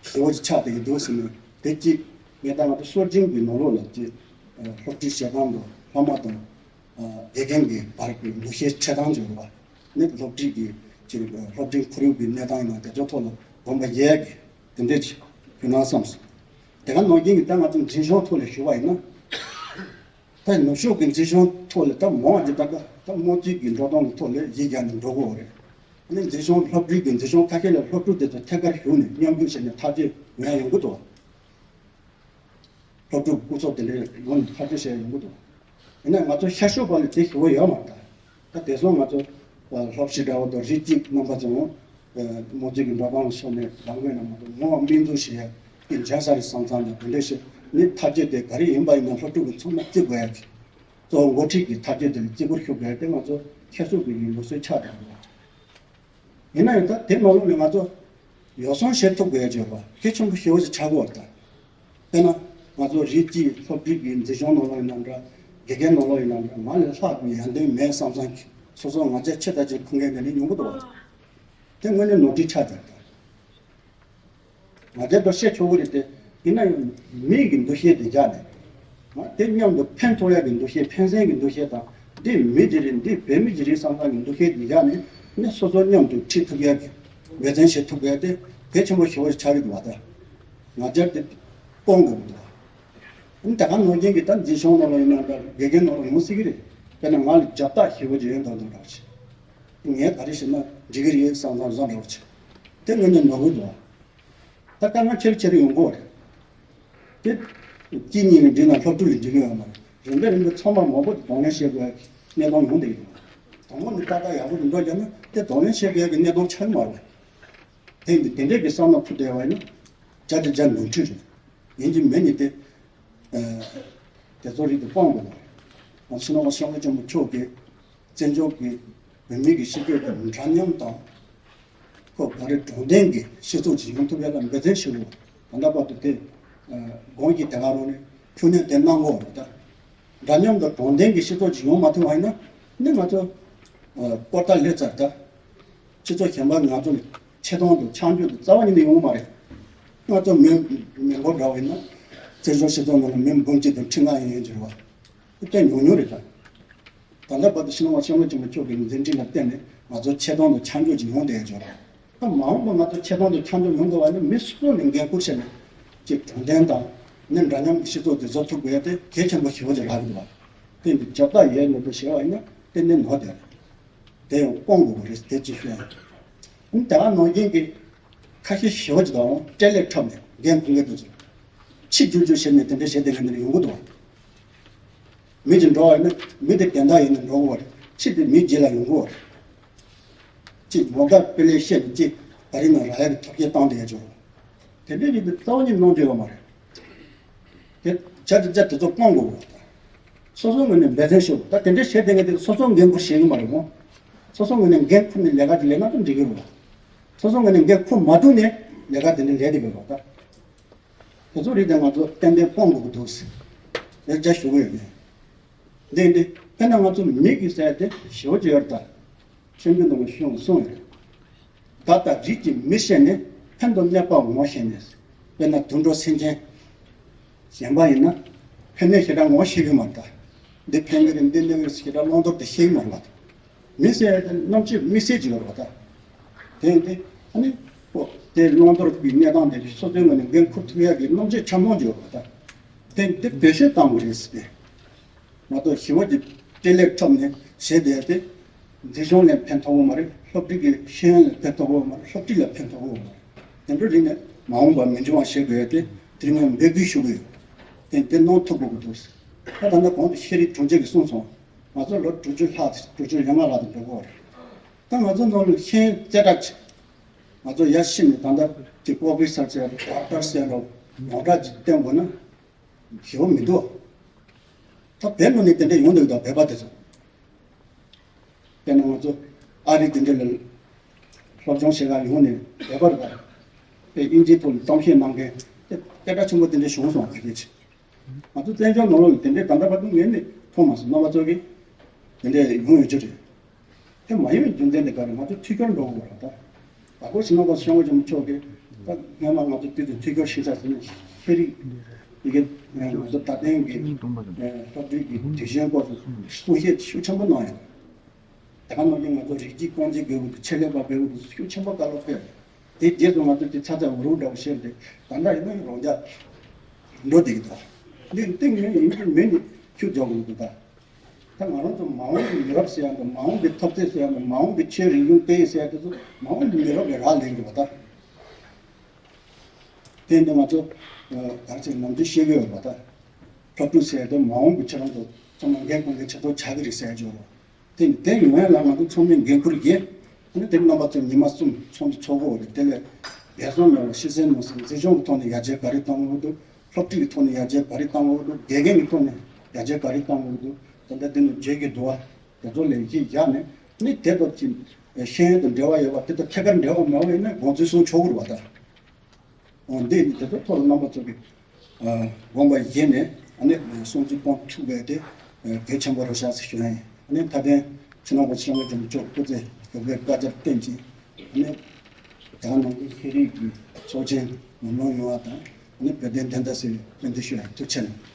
ཞེ་པོ་ཅིག་ཆགས་བསྡད་ཀྱི་འདུག་ཟེར་ནས། དེ་གཅིག་ངས་ད་ང་ཚོ་སྲོལ་རྒྱུན་གྱི་ནང་ལོགས་ལ་ཅིག་སློབ་ཁྲིད་བྱེད་སྟངས་དང་བླ་མ་དང་དགེ་རྒན་གྱི་བར་གྱི་འདུ་ཤེས་འཕྲོད་སྟངས་བྱུང་བ་ནི་སློབ་ཁྲིད་ཀྱི་ཅིག་སློབ་འབྲིང་ཁོར་ཡུག་གི་གནས་སྟངས་ཡིན་ན་དེ་ཚོ་ཐོག་ལ་དགོངས་པ་རྒྱག་གི་དེ་འདྲས་ཅིག་ཡོད་ན་བསམ་སོང་། དེ་ག་ནང་བཞིན་གྱི་ད་ང་ཚོ་འཛིན་སྐྱོང་ཐོག་ལ་ཞུ་བ་ཡིན་ན། ད་ནུབ་ཕྱོགས་ཀྱི་འཛིན་སྐྱོང་ཐོག་ལ་ད་མང་བ་ཅིག་ད་ལྟ་ད་དམངས་གཙོའི་གི་འགྲོ་སྟངས་ཀྱི་ཐོག་ལ་གཞི་བཞག་ནས་འགྲོ་དགོས་རེད། ཨ་ནི་འཛིན་སྐྱོང་སློབ་གྲྭའི་གི་འཛིན་སྐྱོང་ཁ་ཤས་ལ་སློབ་ཕྲུག་དེ་ཚོ་ཐད་ཀར་ཞུགས་ནས་མཉམ་ཞུགས་བྱས་ནས་ཐག་གཅོད་ཡོང་ཡ་ཡོང་གི་འདུག་སློབ་ཕྲུག་སྐུ་ཚབ་དེ་འདྲའི་ངོས་ནས་ཐག་གཅོད་བྱས་ཡོང་གི་འདུག་ཡིན་ན་ང་ཚོ་ཤར་ཕྱོགས་པ་ལ་དེ་ཞུ་བ་ཡོད་མ་རེད་ད། ད་དེ་སོང་ང་ཚོ་སློབ་སྤྱི་འདྲ་བོ་དང་རིགས་གཅིག་རྣམ་པ་ཚོ་དམངས་གཙོའི་གི་འགྲོ་སྟངས་ལ་ཕྱོགས་ནས་རང་ངོས་ནས་མ་གཏོགས་ངོ་མ་སྨན་བཅོས་བྱེད་ཡ་དེ་འཇོན་ས་རེད་བསམ་བསམ་ནས་དེ་འདྲ་བྱས་ནས་ཐག་གཅོད་དེ་ག་རེ་ཡིན་པ་ཡིན་ན་སློབ་ཕྲུག་གི་ཚང་མ་བརྩི་དགོས་ཡ་གི་གཙོ་བོ་འགོ་ཁྲིད་ཀྱི་ཐག་གཅོད་དེ་ལ་བརྩི་བཀུར་ཞུ་དགོས་ཡ་དེ་ང་ཚོ་ཁྱད་གསོད་ཀྱི་ལུགས་སྲོལ་ཆགས་བསྡད་ཡོད། ཡིན་ན་ཡང་ད་དེ་ནང་ལོགས་ནས་ང་ཚོ་ཡོ་བསྲང་བྱེད་ཐུབ་དགོས་ཡ་ཅིག་ཡོད་པ་གལ་ཆེན་པོ་ཞེ་པོ་ཅིག་ཆགས་ཀྱི་ཡོད་རེད་ད། དཔེར་ན་ང་ཚོ་རིགས་གཅིག་སློབ་ཕྲུག་གི་འཛིན་སྐྱོང་ནང་ལོགས་ཡིན་ན་འདྲ། དགེ་རྒན་ནང་ལོགས་ཡིན་ན་འདྲ། ང་ལས་ལྷག་པའི་ཡོན་ཏན་མེད་བསམ་བསམ་གྱི་སོ་སོ་ང་ཚོ་ཆེ་ལྟ་ཅིག་མཁོ་མཁན་དེ་འདྲ་ཡོང་གི་འདུག་བ། དེ་དངོས་གནས་ནོར་འཁྲུལ་ཆགས་བསྡད་ཡོད་ད། ང་རྒྱལ་དུ་བཤད་ཆོག་གི་རེད་དེ། ཡིན་ན་ཡང་མི་གི་འདུ་ཤེས་དེ་བཞག་ནས། ང་དེ་མཉམ་དུ་ཕན་ཐོགས་ཡག་གི་འདུ་ཤེས། ཕན་སེམས་ཀྱི་འདུ་ཤེས་དང་། འདི་མི་གཅིག་རེད། འདི་བོད་མི་གཅིག་རེད་བསམ་སྟངས་ཀྱི་འདུ་ཤེས་དེ་བཞག་ནས་ནི་སོ་སོ་མཉམ་དུ་ཁྲིད་ཐུབ་ཡག་གི་འབད་བརྩོན་བྱེད་ཐུབ་ཡག་དེ་གལ་ཆེན་པོ་ཞེ་པོ་ཞིག་ཆགས་ཀྱི་འདུག་བ། ད་ང་རྒྱལ་དེ་སྤོང་དགོས་ཀྱི་འདུག་བ། ཨ་ནི་ད་ག་ནང་བཞིན་གྱི་ད་འཛིན་སྐྱོང་ནང་ལ་ཡིན་ན་འདྲ། དགེ་རྒན་ནང་ལ་ཡོང་སྲིད་ཀྱི་རེད། དཔེར་ན་ང་ལ་རྒྱབ་རྟགས་ཞེ་པོ་ཅིག་ཡོད་མདོག་མདོག་འདྲ་བ་ཞིག་ངས་ག་རེ་བྱས་ན་འགྲིག་གི་རེད་བསམ་བསམ་བཟོ་འདྲ་བ་ཅིག་དེ་དངོས་གནས་ནོར་གྱི་འདུག་བ། ད་དཀའ་ངལ་ཆེ་རུ་ཆེ་རུ་ཡོང་གི་རེད། དེ་གཅིག་གཉིས་ནས་འགྲིག་ན་སློབ་ཕྲུག་ལ་འགྲིག་གི་ཡོད་མ་རེད། རིམ་པས་རིམ་པས་ཚང་མ་མང་པོ་གདོང་ལེན་བྱེད་དགོས་ཡ་གི་གནས་སྟངས་ཡོང་བསྡད་ཡོད། དང་པོ་ནས་ཏག་ཏག་ཡག་པོ་རུ་འགྲོ་རྒྱུ་ན་དེ་གདོང་ལེན་བྱེད་དགོས་ཡ་གི་གནས་སྟངས་ཆགས་ཀྱི་མ་རེད། དེ་ཡིན་དུས་དེ་འདྲས་ཀྱི་བསམ་བློ་འཁོར་བསྡད་པ་ཡིན་ན་བརྒྱ་ཆ་བརྒྱ་ནོར་འཁྲུལ་རེད། ཡིན་གཅིག་མིན་གཉིས་དེ། ཨ། དེ་ཚོ་རིགས་དེ་སྤོང་དགོས་པ་རེད། ང་ཚོ་སྤྱི་ནོར་༸གོང་ས་༸སྐྱབས་མགོན་ཆེན་པོ་མཆོག་གིས་བཙན་བྱོལ་གྱི་བོད་མི་གི་སྤྱི་སྤྱོད་དེ་འདྲ་མཉམ་དང་། ཁོ་ག་རེ་དྲང་བདེན་གྱི་སྤྱི་ཚོགས་ཅིག་ཡོང་ཐུབ་ཡ་ལ་འབད་བརྩོན་བྱེད་དགོས། ད་ལྟ་བར་དུ་དེ་ཨ་དགོངས་ཀྱི་དེ་ག་རང་ནས་ཐུགས་སྣང་དེ་གནང་དགོས་རེད་ད། འདྲ་མཉམ་དང་དྲང་བདེན་གྱི་སྤྱི་ཚོགས་ཅིག་ཡོང་མ་ཐུབ་པ་ཡིན་ན་ནི་ང་ཚོ་ཨ་སྐོར་ཐག་ལེ་ཚར་ད། སྤྱི་ཚོགས་གཞན་པ་ང་ཚོ་ལ་ཆེ་མཐོང་དང་ཆ་འཇོག་དང་རྩ་བ་ཉིད་ནས་ཡོང་གི་མ་རེད། ང་ཚོ་མི་མི་འབོར་འདྲ་བ་ཡིན་ན་བཙན་བྱོལ་སྤྱི་ཚོགས་ནང་ལ་མི་འབུམ་གཅིག་དང་ཁྲི་ལྔ་ཡན་ཡོད་ཀྱི་རེད་བ། དེ་ཉུང་ཉུང་རེད་ད། ད་ལྟ་བར་དུ་སྤྱི་ནོར་༸གོང་ས་༸སྐྱབས་མགོན་ཆེན་པོ་མཆོག་གི་མཛད་འཕྲིན་ལ་བརྟེན་ནས་ང་ཚོ་ཆེ་མཐོང་དང་ཆ་འཇོག་ཅིག་ཡོང་བསྡད་ཡོད་ཀྱི་རེད། ད་མ་འོངས་པ་ང་ཚོ་ཆེ་མཐོང་དང་ཆ་འཇོག་ཡོང་དགོས་པ་ནི་མི་སུ་ནས་འགན་འཁུར་བྱས་ནས་ཅིག་དྲང་བདེན་དང་ནི་འདྲ་མཉམ་གྱི་སྤྱི་ཚོགས་དེ་བཟོ་ཐུབ་དགོས་ཡ་དེ་གལ་ཆེན་པོ་ཞེ་པོ་ཅིག་ལྷག་གི་འདུག་བ། དེ་འདི་རྒྱབ་རྟགས་ཡོད་མེད་དུ་ཞེས་པ་ཡིན་ན་དེ་ནི་ནོར་བསྡད་རེད། དེ་ཡང་སྤོང་དགོས་པ་རེད། དེ་ཅིག་ཤོད་ཡ། ཨ་ནི་ད་ག་ནང་བཞིན་གྱི་ ཁ་ཤས་ཞེ་པོ་ཅིག་དང་སྤྲེལ་ལད་འཁྲབ་ནས་འགན་འཁུར་མཁན་དེ་ཚོ། ཕྱི་འགྱུར་འགྱུར་བྱས་ནས་དེ་འདྲ་བྱས་བསྡད་མཁན་དེ་འདྲ་ཡོང་གི་འདུག་བ། མི་དེ་འགྲོ་བ་ཡིན་ན་མི་དེ་བདེན་མཐའ་ཡིན་ན་འགྲོ་དགོས་པ་རེད། ཕྱི་དེ་མི་རྗེས་ལ་ཡོང་གི་ཡོད་རེད། ཅིག་ངོ་དགའ་དཔེ་ལེགས་བཤད་ནས་ཅིག་ད་རིང་ནང་རག་ཡ་གི་ཐབས་ཤེས་བཏང་བསྡད་ཡ་ཅིག་ཡོད་རེད། དེ་འདྲའི་རིགས་དེ་རྩ་བ་ཉིད་གནང་འདོད་ཡོད་མ་རེད། དེ་བྱ་དེ་བྱ་དེ་ཚོ་སྤང་དགོས་པ། སོ་སོའི་ངོས་ནས་འབད་བརྩོན་ཞུ་དགོས། ད་དེ་འདྲའི་བྱས་བསྡད་མཁན་དེ་སོ་སོ་འགན་འཁུར་ཤེས་ཀྱི་མ་རེད་མོ། སོ་སོའི་ངོས་ནས་འགན་འཁུར་ནས་ལས་ཀ་དེ་ལས་ན་ད་འགྲིག་གི་རེད་བ། སོ་སོའི་ངོས་ནས་འགན་འཁུར་མ་ཐུབ་ནས་ལས་ཀ་དེ་འདྲ་ལས་བསྡད་ཀྱི་རེད་བ་ད། དེ་ཚོ་རིགས་དེ་ང་ཚོ་ཏན་ཏན་སྤོང་དགོས་ཀྱི་འདུག་ཟེར། ལས་བྱ་ཞུ་གི་ཡོད་མེད། འདི་འདི་དཔེར་ན་ང་ཚོ་མི་གི་ཟེར་དེ་ཞེ་པོ་ཅིག་ཡོད་རེད་ད། ཆོས་འབྱུང་ནང་ལ་ཤོང་གསུངས་ཡོད་རེད། བདག་དང་རིགས་ཀྱི་མི་ཤེས་ནས། ཕན་དང་གནོད་པ་ངོ་ཤེས་ནས། དཔེར་ན་དུད་འགྲོ་སེམས་ཅན་གཞན་པ་ཡིན་ན་ཕན་གནོད་ཞེ་དྲག་ངོ་ཤེས་ཀྱི་མ་རེད་ད། འདི་ཕན་གྱི་རེད་འདི་གནོད་ཀྱི་རེད་ཞེ་དྲག་བླང་དོར་དེ་ཤེས་ཀྱི་མ་རེད་པ། མི་ཟེར་ཡ་དེ་རྣམ་དཔྱོད་དམིགས་བསལ་ཅིག་ཡོད་རེད་པ་ད། དེ་ཡིན་དུས་ཨ་ནི་ཨོ་དེ་བླང་དོར་གྱི་གནས་སྟངས་དེ་སོ་སོའི་ངོས་ནས་འགན་འཁུར་ཐུབ་ཡ་གི་རྣམ་དཔྱོད་འཆམ་མཐོང་ཅིག་ཡོད་རེད་པ་ད། དེ་འདི་བེད་སྤྱོད་གཏང་དགོས་རེད་ཟེར་ཏེ། ང་ཚོ་ཞི་བ་གྱི་སྤྲེལ་ལད་འཁྲབ་ནས་བྱས་བསྡད་དེ། མཛེས་ལྗོངས་ལ་ཕན་ཐོགས་པོ་མ་རེད། སློབ་ཁྲིད་ཀྱི་ཤེས་ཡོན་ལ་ཕན་ཐོགས་པོ་མ་རེད། སློབ་ཁྲིད་ལ་ཕན་ཐོགས་པོ་མ་རེད། དེ་འདྲ་རིགས་ནས་མ་འོངས་པ་མི་འབྱུང་བ་བྱེད་དགོས་ཏེ་དེ་ངས་འབོད་སྐུལ་ཞུ་གི་ཡོད། དེ་དེ་གནང་ཐུབ་དགོས་ཀྱི་འདུག་ད་ད་ལྟ་གོང་དུ་ཤེས་རིག་དྲུང་ཆེ་གིས་གསུངས་སོང་། ང་ཚོ་ལོ་དྲུག་ཅུ་ལྷག་དྲུག་ཅུ་རེ་ལྔ་ལྷག་དུ་འགྲོ་གི་ཡོད་རེད། ད་ང་ཚོ་ནང་ལ་ཤེས་ཡོན་རྩེ་གྲས་ཅིག་ང་ཚོ་ཡར་ཕྱིན་ནས་ད་ལྟ་ཀྱི་པོ་རོ་ཕེ་སར་ཟེར་རོ་ཌོག་ཊར་ཟེར་རོ་ཡོངས་གྲགས་ཅིག་བསྟན་དགོས་ན། ཞེ་པོ་མི་འདུག་ད་བོད་ནང་ནས་དེ་འདྲ་ཡོང་འདུག་ད་བོད་པ་དེ་ཚོ། དཔེར་ན་ང་ཚོ་ཨ་རི་དེ་འདྲ་ལ་སློབ་སྦྱོང་བྱེད་གར་ཡོང་ནས་བོད་པ་རེད་པ། དཔེ་དབྱིན་ཇིའི་ཐོག་ནས་གཏམ་བཤད་གནང་མཁན་དེ་སྐད་གྲགས་ཆེན་པོ་དེ་འདྲ་བྱུང་སོང་ཨ་རི་ཅིག་ང་ཚོ་བཙན་བྱོལ་ནང་ལོགས་ལ་དེ་འདྲའི་ད་ལྟ་བར་དུ་ངས་ནི་མཐོང་མ་སོང་། རྣམ་པ་ཚོ་གིས་དེ་འདྲ་ཡོང་ཡོད་རྒྱུ་རེད། དེ་མ་ཡོང་བའི་རྒྱུ་མཚན་དེ་ག་རེ། ང་ཚོ་འཐུས་ཤོར་འགྲོ་དགོས་རེད་ད། ད་གོ་ཕྱི་ནང་པ་སྐྱབས་མགོན་ཆེན་པོ་མཆོག་གིས་ད་སྔོན་མ་ང་ཚོ་དུས་དེ་འཐུས་ཤོར་ཞིག་ཆགས་ཟིན་ནས་ཤེས་རིག་ཡི་གེ་ང་ཚོ་ད་ལྟའི་གི་སློབ་ཁྲིད་ཀྱི་དུས་ཆེན་སྐོར་དུ་གསུང་བཤད་ཤུགས་ཆེན་པོ་གནང་ཡོད། དེ་ག་ནང་བཞིན་ང་ཚོ་རིགས་གཅིག་རྐང་གཅིག་དགོས་ཀྱི་འདུག་ཆེད་ལས་པ་དགོས་ཀྱི་འདུག་ཤུགས་ཆེན་པོ་བཀའ་སློབ་ཕེབས། དེ་རྗེས་སུ་ང་ཚོ་དེ་ཚ་ཚ་འུར་འུར་འདྲ་བོ་བཤད་དེ་ད་ལྟ་ཡིན་ན་ཡང་རང་རྒྱ་འགྲོ་བསྡད་ཀྱི་འདུག་འདི་འདི་ངས་ཡིན་གཅིག་མིན་གཅིག་ཤུགས་རྒྱག་དགོས་ཀྱི་འདུག་ད། ད་ང་རང་ཚོ་མ་འོངས་ཀྱི་མི་རབས་ཟེར་ཡ་འདུག་མ་འོངས་ཀྱི་འཐབ་རྩོད་ཟེར་ཡ་འདུག་མ་འོངས་ཀྱི་ཆོས་རིག་གཞུང་སྤེལ་ཟེར་ཡ་དེ་ཚོ་མ་འོངས་ཀྱི་མི་རབས་ལ་རག་ལས་ཀྱི་བ་ད། དེ་འདི་ང་ཚོ་ག་རེ་ཟེར་ནམ་རྒྱུན་བཤད་ཀྱི་ཡོད་པ་ད། སློབ་ཕྲུག་ཟེར་ཡ་དེ་མ་འོངས་ཀྱི་ཁྱེད་རང་ཚོ་ཚང་མ་འགན་ཁུར་མཁན་ཆེ་མཐོ་ཆགས་ཀྱི་རེད་ཟེར་ཡ་ཅིག་ཡོད་རེད། དེ་ནི་དེ་ཡོང་ཡ་ལ་ང་ཚོ་ཚང་མས་འགན་ཁུར་ཡིན། ཨ་ནི་དེ་རྣམ་པ་ཚོ་ཉི་མ་གསུམ་ཚོགས་འདུ་ཚོགས་དགོས་རེད། དེ་ལས་འགན་སོང་མེད་པར་ཤི་གསོན་མ་སོང་མཛེས་ལྗོངས་ཀྱི་ཐོག་ནས་ཡར་རྒྱས་ག་རེ་གཏོང་དགོས་འདུག་སློབ་ཁྲིད་ཀྱི་ཐོག་ནས་ཡར་རྒྱས་ག་རེ་གཏོང་དགོས་འདུག་དགེ་རྒན་གྱི་ཐོག་ནས་ཡར་རྒྱས་ག་རེ་གཏོང་དགོས་འདུག་ད་ལྟ་འདི་ནས་བརྗོད་ཀྱི་འདུག་བ། དེ་ཚོ་ལས་གཞི་བཞག་ནས་ནི་དེ་ཚོ་ཅིག་ཤེས་ཡོན་དང་འབྲེལ་བ་ཡོད་པ་དེ་ཚོ་ཐད་ཀར་འབྲེལ་བ་མེད་པ་ཡིན་ན་དགོངས་ཚུལ་གསུང་ཆོག་གི་རེད་བ་ད། འོ་འདི་ནི་དེ་ཚོ་ཐོག་ལ་རྣམ་པ་ཚོ་གི་དགོངས་པ་བཞེས་ནས་ཨ་ནི་སྲུང་བརྩི་སྤོང་ཐུབ་པའི་དེ་གལ་ཆེན་པོ་རེད་ཤག་ཟེར་ཞུ་ཡ་ཡིན། ཨ་ནི་མཐའ་དོན་ཕྱི་ནང་གོ་སོང་བའི་ལྗོངས་ཕྱོགས་སྐུ་ཚེ་ག་བའི་བཀའ་རྒྱར་བརྟེན་ཅིང་ཨ་ནི་ད་ནང་གི་ཤེས་རིག་གི་ཚོགས་ཆེན་ནང་ལོགས་ཡོང་བ་དང་ཨ་ནི་བོད་དོན་བདེན་མཐའ་གསལ་བའི་སྨོན་འདུན་ཞུ་ཡ་ཡིན། ཐུགས་རྗེ་ཆེ་གནང་།